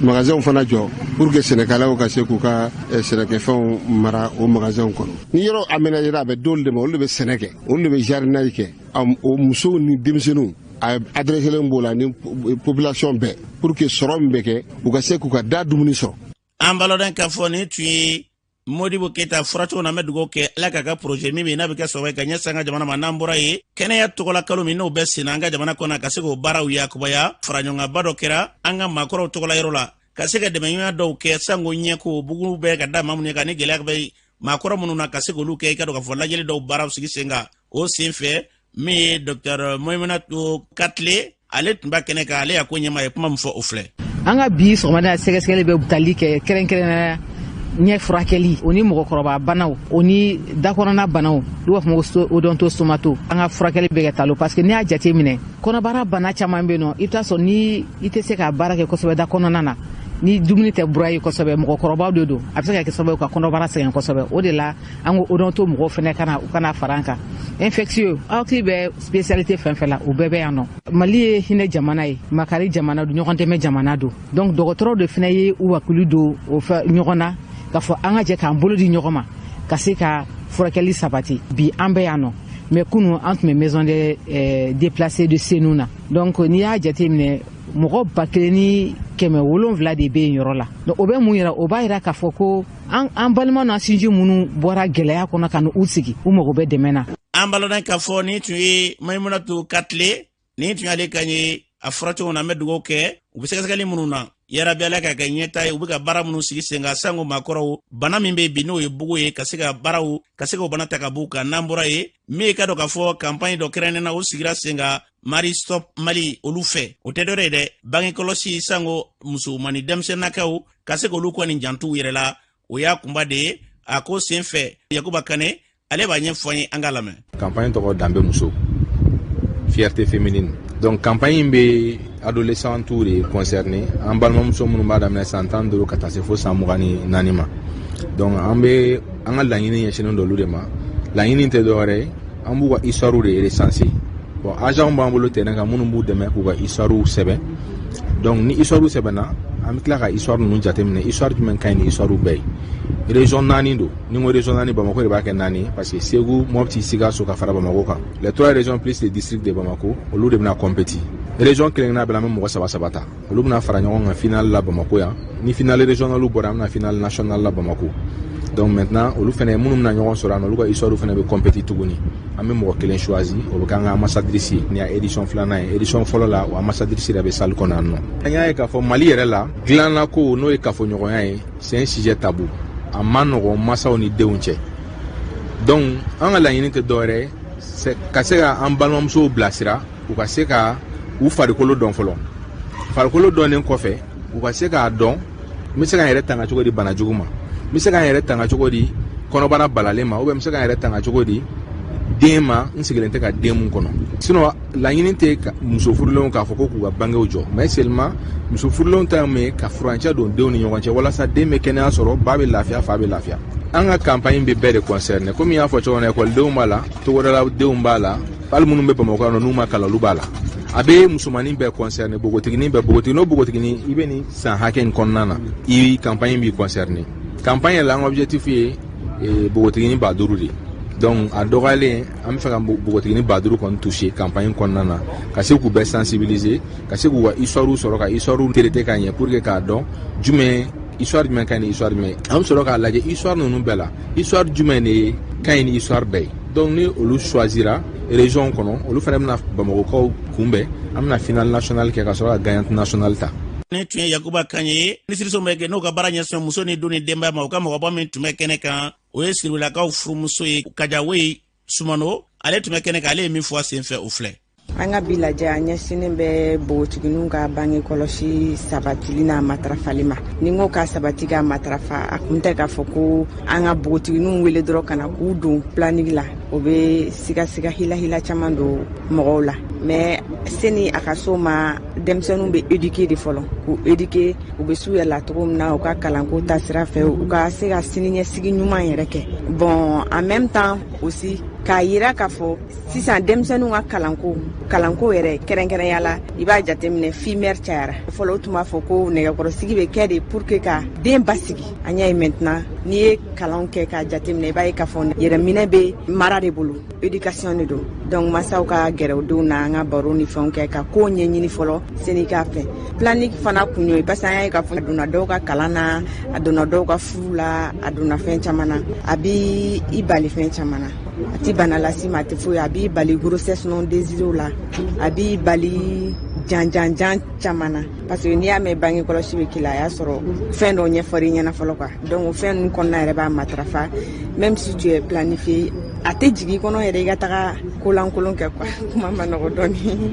magasinw fana jɔ pour que sɛnɛkɛlaw ka se k'u ka sɛnɛkɛfɛnw mara o magasinw kɔnɔ. Ni yɔrɔ aménagera, a bɛ d'olu de ma, olu de bɛ sɛnɛ kɛ, olu de bɛ jardinage kɛ. O musow ni denmisɛnninw, a adresselen b'o la ni population bɛɛ, pour que sɔrɔ min bɛ kɛ, u ka se k'u ka da dumuni sɔrɔ. An balɔdɔn k'a fɔ nin tun ye Modibo Keyita fɔra cogo na, an bɛ dugawu kɛ Ala k'a ka projet min bɛ yen n'a bɛ kɛ sababu ye ka ɲɛsin an ka jamana ma. N'an bɔra yen, kɛnɛya tɔgɔla kalo min n'o bɛ senna an ka jamana kɔnɔ, ka se k'o baaraw yakubaya, faraɲɔgɔnkanba dɔ kɛra an ka maakɔrɔw tɔgɔla yɔrɔ la, ka se ka dɛmɛɲɔgɔnya dɔw kɛ, sanko ɲɛko bugu bɛɛ ka da maa minnu ye, ka ni gɛlɛya bɛ maakɔrɔ minnu na, ka se k'olu kɛ. I ka dɔn k'a fɔ lajɛli dɔw baaraw sigi sen kan. O sen fɛ, min ye Dr Maimunatu Katile, ale tun b'a kɛnɛ kan, ale y'a ko ɲɛma ye kuma min fɔ, o filɛ. An ka bi sɔgɔmada sɛgɛsɛgɛli bɛ tali kɛ kɛrɛnkɛrɛnnenya ɲɛ furakɛli, o ni mɔgɔkɔrɔba banaw, o ni dakɔnɔna banaw, n'u b'a fɔ ko odonto stomato. An ka furakɛli bɛ kɛ talo, parce que n'i y'a jate minɛ, kɔnɔbara bana caman bɛ yen nɔ, i bɛ taa sɔrɔ ni i tɛ se ka baara kɛ kosɛbɛ da kɔnɔna na, ni dumuni tɛ broyer kosɛbɛ, mɔgɔkɔrɔbaw de don, a bɛ se ka kɛ sababu ka kɔnɔbara sɛgɛn kosɛbɛ. O de la an ko odonto mɔgɔw fɛnɛ ka na, u ka na fara an kan. Infectieux, aw hakili bɛ spécialité fɛn fɛn la, o bɛɛ bɛ yan nɔ. Mali ye hinɛ jamana ye, makari jamana don, ɲɔgɔn dɛmɛ jamana don. Donc dɔgɔtɔrɔw de fɛnɛ ye u hakili don o fɛ ɲɔgɔn na, k'a fɔ an ka jɛ k'an bolo di ɲɔgɔn ma ka se ka furakɛli sabati. Bi an bɛ yan nɔ, mais kunu an tun bɛ maison de déplacés de Senu na. Donc n'i y'a jateminɛ, mɔgɔ 1700 de bɛ yen yɔrɔ la. Donc o bɛ mun yira? O b'a yira k'a fɔ ko an balima n'an sinji minnu bɔra gɛlɛya kɔnɔ ka n'u sigi, u mago bɛ dɛmɛ na. An balɔdɔn k'a fɔ nin tun ye Maimunatu Katile, nin tun y'ale kan ye. A fɔra cogo na, an bɛ dugawu kɛ u bɛ sɛgɛsɛgɛli minnu na, yarabi Ala ka kɛ ɲɛta ye. U bɛ ka baara minnu sigi sen kan, sanko maakɔrɔw bana min bɛ bi n'o ye bugu ye, ka se ka baaraw ka se k'o bana ta ka b'u kan. N'an bɔra yen, min ye ka dɔn k'a fɔ campagne dɔ kɛrɛnkɛrɛnnen na, o sigira sen kan Marie Stopes Mali olu fɛ, o tɛ dɔwɛrɛ ye dɛ, bange kɔlɔsi, sanko musomani denmisɛnninakaw ka se k'olu kɔni jantu yɛrɛ la, o y'a kunba de ye. A ko sen fɛ, Yakuba Kane, ale b'a ɲɛfɔ an ye, an k'a lamɛn. Campagne tɔgɔ Danbe muso, fierté féminine. Donc campagne in bɛ adolescentes de concerné, an balimamuso minnu b'a daminɛ san 15 ka taa se fo san 24 ma. Donc an bɛ an ka laɲini ɲɛsinnen don olu de ma. Laɲini tɛ dɔwɛrɛ ye, an b'u ka histoire de recenser. Bon, agent b'an bolo terrain kan minnu b'u dɛmɛ k'u ka histoire sɛbɛn. Donc ni histoire sɛbɛnna, an bɛ tila ka histoire ninnu jateminɛ, histoire jumɛn ka ɲi ni histoire bɛɛ ye. Région naani don. Ni n ko région naani, Bamako de b'a kɛ naani ye, parce que Segu, Mopti, Sikaso ka fara Bamako kan, les trois régions plus le district de Bamako, olu de bɛna compétir. Région kelen kelenna bɛɛ la, an bɛ mɔgɔ saba saba ta, olu bɛna fara ɲɔgɔn kan finale la Bamako yan. Ni finale régionale bɔra, an bɛna finale nationale la Bamako. Donc maintenant, olu fɛnɛ minnu bɛna ɲɔgɔn sɔrɔ yan, olu ka histoire fɛnɛ bɛ compétir tuguni. An bɛ mɔgɔ kelen choisi, o bɛ k'an ka ambassadrice ye. Nin y'a édition filanan ye. Édition fɔlɔ la, o ambassadrice yɛrɛ bɛ salle kɔnɔ yan nɔ. An y'a ye k'a fɔ Mali yɛrɛ la, dilanna ko n'o ye kafoɲɔgɔnya ye, c'est un sujet tabou, a man nɔgɔn masaw ni denw cɛ. Donc an ka laɲini tɛ dɔwɛrɛ ye, ka se ka an balimamusow bilasira, u ka se ka u farikolo dɔn fɔlɔ. Farikolo dɔnnen kɔfɛ, u ka se k'a dɔn n bɛ se ka n yɛrɛ tanga cogo di bana jugu ma, n bɛ se ka n yɛrɛ tanga cogo di kɔnɔbara balalen ma, ou bien n bɛ se ka n yɛrɛ tanga cogo di den ma n sigilen tɛ ka den mun kɔnɔ. Sinon laɲini tɛ muso furulenw k'a fɔ ko k'u ka bangew jɔ, mais seulement muso furulenw ta ye mun ye, ka furancɛ don denw ni ɲɔgɔn cɛ, walasa den bɛ kɛnɛya sɔrɔ, ba bɛ lafiya, fa bɛ lafiya. An ka campagne bɛ bɛɛ de concerné. Komi n y'a fɔ cogo min na, ekɔlidenw b'a la, togodaladenw b'a la, hali minnu bɛ Bamakɔ yan nɔ n'u ma kalan, olu b'a la. A bɛ musomanin bɛɛ concerné, npogotiginin bɛɛ, npogotiginin o npogotiginin i bɛ nin san hakɛ in kɔnɔna na, i campagne b'i concerné. Campagne yɛrɛ la, an ka objectif ye npogotiginin 5000 de ye. Donc a dɔgɔyalen, an bɛ fɛ ka npogotiginin 5000 kɔni toucher campagne kɔnɔna na, ka se k'u bɛɛ sensibiliser, ka se k'u ka histoire sɔrɔ, ka histoire traiter ka ɲɛ, pour que k'a dɔn jumɛn histoire jumɛn ka ɲi ni histoire jumɛn ye. An bɛ sɔrɔ k'a lajɛ histoire ninnu bɛɛ la, histoire jumɛn de ka ɲi ni histoire bɛɛ ye. Donc ni olu choisira région kɔnɔ, olu fana bɛna Bamakɔkaw kunbɛn, an bɛna finale nationale kɛ ka sɔrɔ ka gagnante nationale ta. Nin tun ye Yakuba kan ye, minisiriso bɛ kɛ n'o ka baara ɲɛsin muso ni du ni denbaya ma. O ka mɔgɔba min tun bɛ kɛnɛ kan, o ye Siribelakaw furumuso ye, Kajawe Sumano, ale tun bɛ kɛnɛ kan. Ale ye min fɔ a senfɛ, o filɛ. An ka bi lajɛ a ɲɛsinnen bɛ npogotigininw ka bange kɔlɔsi sabatili n'a matarafali ma. Ni n ko ka sabati ka matarafa, a kun tɛ k'a fɔ ko an ka npogotigininw wele dɔrɔn ka na k'u don planning la, o bɛ sigasiga hilahila caman don mɔgɔw la. Mais seni a ka s'o ma, denmisɛnninw bɛ éduquer de fɔlɔ, k'u éduquer u bɛ s'u yɛrɛ la cogo min na, u ka kalanko taasira fɛ, u ka se ka siniɲɛsigi ɲuman yɛrɛ kɛ. Bon, en même temps aussi, K'a yira k'a fɔ sisan denmisɛnninw ka kalanko yɛrɛ kɛrɛnkɛrɛnya la, i b'a jateminɛ filles-mères cayara. Fɔlɔ u tun b'a fɔ ko nɛgɛkɔrɔsigi bɛ kɛ de pour que ka den basigi. An y'a ye maintenant, n'i ye kalan kɛ k'a jateminɛ, i b'a ye k'a fɔ yɛrɛminɛ bɛ mara de bolo, éducation de don. Donc masaw ka gɛrɛ u denw na, an ka baro ni fɛnw kɛ ka kow ɲɛɲini fɔlɔ sani k'a fɛ. Planning fana kun y'o ye, parce que an y'a ye k'a fɔ a donna dɔw ka kalan na, a donna dɔw ka furu la, a donna fɛn caman na, a b'i i bali fɛn caman na. A ti bana las'i ma, a tɛ foyi, a b'i bali grossesse non désirée la, a b'i bali janjanjan caman na, parce que n'i y'a mɛn bange kɔlɔsi bɛ k'i la, a y'a sɔrɔ fɛn dɔ ɲɛfɔr'i ɲɛna fɔlɔ quoi. Donc o fɛn ninnu kɔnɔna yɛrɛ b'a matarafa. Même si tu es planifié, a tɛ jigin i kɔnɔ yɛrɛ i ka taga kolankolon kɛ quoi. Kuma ma nɔgɔ dɔɔni.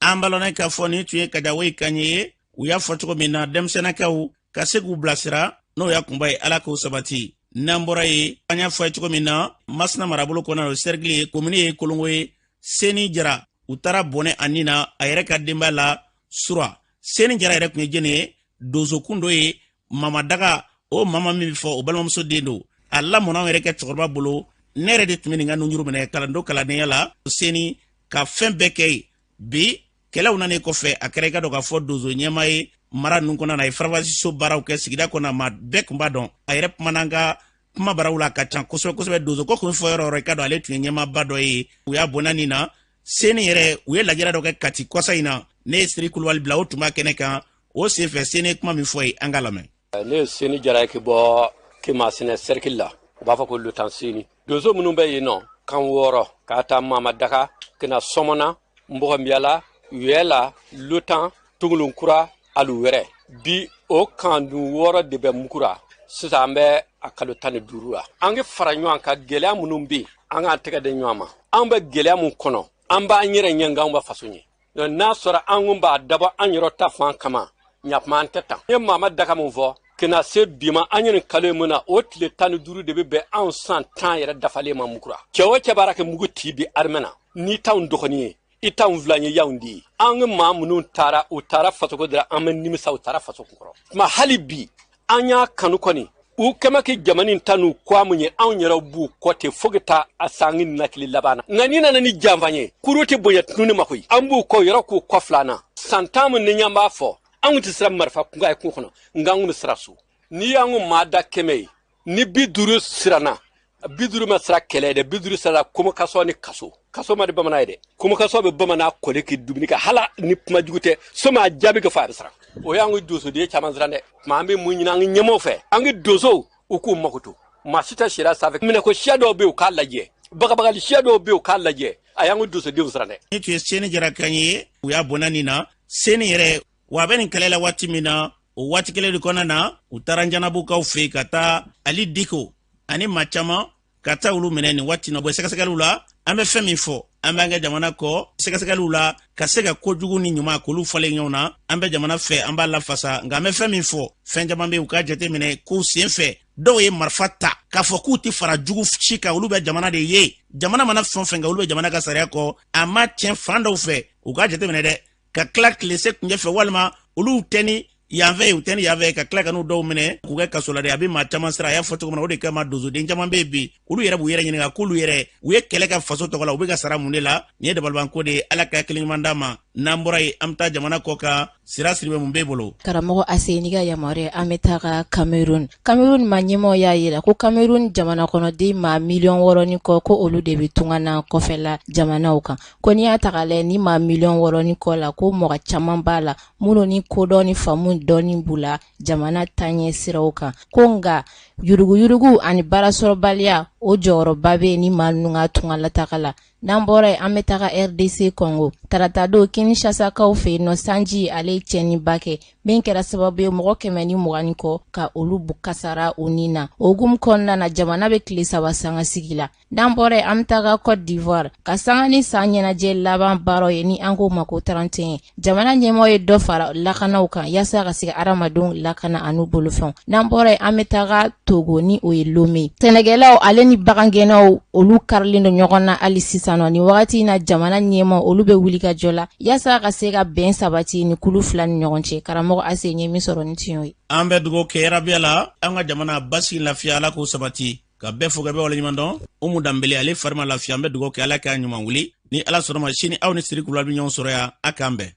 An balɔnɛ k'a fɔ nin tun ye Kajawoyi kan ye. U y'a fɔ cogo min na, denmisɛnnakaw ka se k'u bilasira, n'o y'a kunba ye, Ala k'o sabati. N'an bɔra yen, an y'a fɔ ye cogo min na, Masina marabolo kɔnɔna, o sɛrikili ye, komini ye Kolongo ye. Seni Jara, u taara bɔnɛ a nin na a yɛrɛ ka denbaya la Sura. Seni Jara yɛrɛ tun ye jɛni ye? Donsokun dɔ ye, Mamadaga, o mama min bɛ fɔ, o balimamuso den don. A lamɔna anw yɛrɛ kɛ cɛkɔrɔba bolo. Ne yɛrɛ de tun bɛ nin ka nunjuru minɛ kalando kalandenya la Seni, ka fɛn bɛɛ kɛ yen. Bi kɛlɛw nanen kɔfɛ, a kɛra i ka dɔn k'a fɔ donso ɲɛmaa ye mara ninnu kɔnɔna na. A ye faranfasiso baaraw kɛ sigida kɔnɔ, maa bɛɛ tun b'a dɔn. A yɛrɛ kumana an ka kuma baraw la ka ca kosɛbɛ kosɛbɛ. Donso ko kun fɔ yɔrɔ yɔrɔ, i ka dɔn ale tun ye ɲɛmaaba dɔ ye. U y'a bɔnna nin na Seni yɛrɛ, u ye lajɛrɛ dɔ kɛ Kati kɔsa in na. Ne ye Siri Kulubali bila, o tun b'a kɛnɛ kan. O senfɛ, Seni ye kuma min fɔ ye, an ka lamɛn. Ne ye Seni Jara ye ka bɔ Kemasina cercle la, u b'a fɔ ko Lotan Seni. Donso minnu bɛ yen nɔ, kan 6, k'a ta Mamadaga ka na Sɔmɔna, Nbɔgɔnbiyala, Wɛla, Lotan, Tungulunkura, alu wɛrɛ. Bi o kan dun 6 de bɛ Mukura. Sisan an bɛ a kalo 15 la. An ka fara ɲɔgɔn kan, gɛlɛya minnu bɛ yen, an k'an tɛgɛ di ɲɔgɔn ma. An bɛ gɛlɛya mun kɔnɔ, an b'an yɛrɛ ɲɛ, nka anw b'a faso ɲɛ. Donc n'a sɔrɔ an kun b'a dabɔ an yɛrɛ ta fan kama, ɲakuma an tɛ tan. N ye Mamadaga mun fɔ, ka na se bi ma, an ye nin kalo in mun na, o tile 15 de bɛ bɛn anw san 10 yɛrɛ dafalen ma Mukura. Cɛ o cɛ baara kɛ mugu ti bi armée na, n'i t'anw dɔgɔnin ye, i t'anw filan ye, y'anw di ye. An ka maa minnu taara, u taara fasoko de la, an bɛ nimisa, u taara faso kunkɔrɔ. Tuma hali bi an y'a kanu kɔni, u kɛmɛ kɛ jamana in ta n'u kɔ mun ye, anw yɛrɛ b'u kɔ ten fo ka taa a sangi nakili laban na. Nka n'i nana ni janfa ye, kuru tɛ bonya tununi ma koyi. An b'u kɔ yɔrɔ k'u kɔ filanan. San 10 min ni ɲan b'a fɔ, anw tɛ siran marifa kunkan ye kungo kɔnɔ, nka an kun bɛ siran so. N'i y'an kun maa da 100 ye, ni 50 siranna, 50 ma siran kɛlɛ dɛ, 50 siranna komokaso ni kaso. Kaso ma di bamanan ye dɛ. Komokaso bɛ bamanan kɔli k'i dumuni kɛ, hala ni kuma jugu tɛ, so ma jaabi kɛ fɔ a bɛ siran. O y'an ka donsoden caman siran dɛ. Tuma an bɛ mun ɲini an ka ɲɛmɔgɔw fɛ, an ka donsow, u k'u makoto. Maa si tɛ sariya sanfɛ. Minɛ ko siya dɔw bɛ yen, u k'a lajɛ. Bagabagali siya dɔw bɛ yen, u k'a lajɛ. A y'an ka donsodenw siran dɛ. Ni tun ye Seni Jara kan ye, u y'a bɔnna nin na. Seni yɛrɛ, wa a bɛ nin kɛlɛ la waati min na, o waati kelen de kɔnɔna na, u taara Njanabukaw fɛ yen ka taa Ali Diko ani maa caman ka taa olu minɛ nin waati na. U bɛ sɛgɛsɛgɛliw la. An bɛ fɛn min fɔ, an b'an kɛ jamana kɔ sɛgɛsɛgɛliw la ka se ka kojugu ni ɲuman k'olu falen ɲɔgɔn na. An bɛ jamana fɛ, an b'a lafasa, nka an bɛ fɛn min fɔ, fɛn caman bɛ yen, u k'a jateminɛ k'u sen fɛ. Dɔw ye marifa ta k'a fɔ k'u tɛ fara jugu si kan, olu bɛ jamana de ye. Jamana mana fɛn o fɛn kɛ, olu bɛ jamana ka sariya kɔ. A ma tiɲɛ fan dɔw fɛ, u k'a jateminɛ dɛ, ka tila tilese kunjɛ fɛ, walima olu tɛ ni yanfɛ ye, u tɛ ni yanfɛ ye, ka tila ka n'u dɔw minɛ k'u kɛ kaso la dɛ. A bɛ maa caman siran. A y'a fɔ cogo min na, o de kama donsoden caman bɛ yen bi, olu yɛrɛ b'u yɛrɛ ɲininka k'olu yɛrɛ u ye kɛlɛ kɛ faso tɔgɔ la, u bɛ ka sara mun de la? Nin ye dabalibanko de ye. Ala ka hakili ɲuman d'an ma. N'an bɔra yen, an bɛ taa jamana kɔ kan. Sira Siribe, mun b'e bolo? Karamɔgɔ Ase, n'i ka yamaruya, an bɛ taga Cameroun. Cameroun maa ɲɛmɔgɔ y'a yira ko Cameroun jamana kɔnɔden maa miliyɔn 6 ni kɔ, ko olu de bɛ tunga na kɔfɛla jamanaw kan. Ko n'i y'a ta k'a lajɛ, ni maa miliyɔn 6 ni kɔ la, ko mɔgɔ caman b'a la minnu ni kodɔn ni faamu dɔɔni b'u la jamana taaɲɛ siraw kan. Ko nka yuruguyurugu ani baarasɔrɔbaliya, o jɔyɔrɔba bɛ ni maa ninnu ka tungalataga la. N'an bɔra yen, an bɛ taga RDC Congo. Taratadon, Kinshasakaw fɛ yen nɔ, sanji ale ye tiɲɛniba kɛ min kɛra sababu ye mɔgɔ 120 ni kɔ ka olu kasara u ni na. O hukumu kɔnɔna na, jamana bɛ tile 3 sanga sigi la. N'an bɔra yen, an bɛ taga Côte d'Ivoire ka sanga ni san ɲɛnajɛ laban baaraw ye, ni an k'o ma ko 31. Jamana ɲɛmɔgɔ ye dɔ fara lakanaw kan yaasa ka se ka hadamadenw lakana an'u bolofɛnw. N'an bɔra yen, an bɛ taga Togo, ni o ye Lome. Sɛnɛkɛlaw ale ni bagangɛnnaw, olu karilen don ɲɔgɔn na hali sisan nɔ. Nin wagati in na, jamana ɲɛmɔgɔ olu bɛ wuli ka jɔ la yaasa ka se ka bɛn sabati ni kulu fila ni ɲɔgɔn cɛ. Karamɔgɔ Ase, ye min sɔrɔ ni tiɲɛ ye. An bɛ dugawu kɛ yarabiya la, an ka jamana basigi, lafiya, Ala k'o sabati. Ka bɛɛ fo ka bɛɛ waleɲuman dɔn. Umu Danbele, ale fari ma lafiya, an bɛ dugawu kɛ, Ala k'a ɲuman wuli. Ni Ala sɔnna ma, sini aw ni Siri Kulubali bɛ ɲɔgɔn sɔrɔ yan. A k'an bɛn.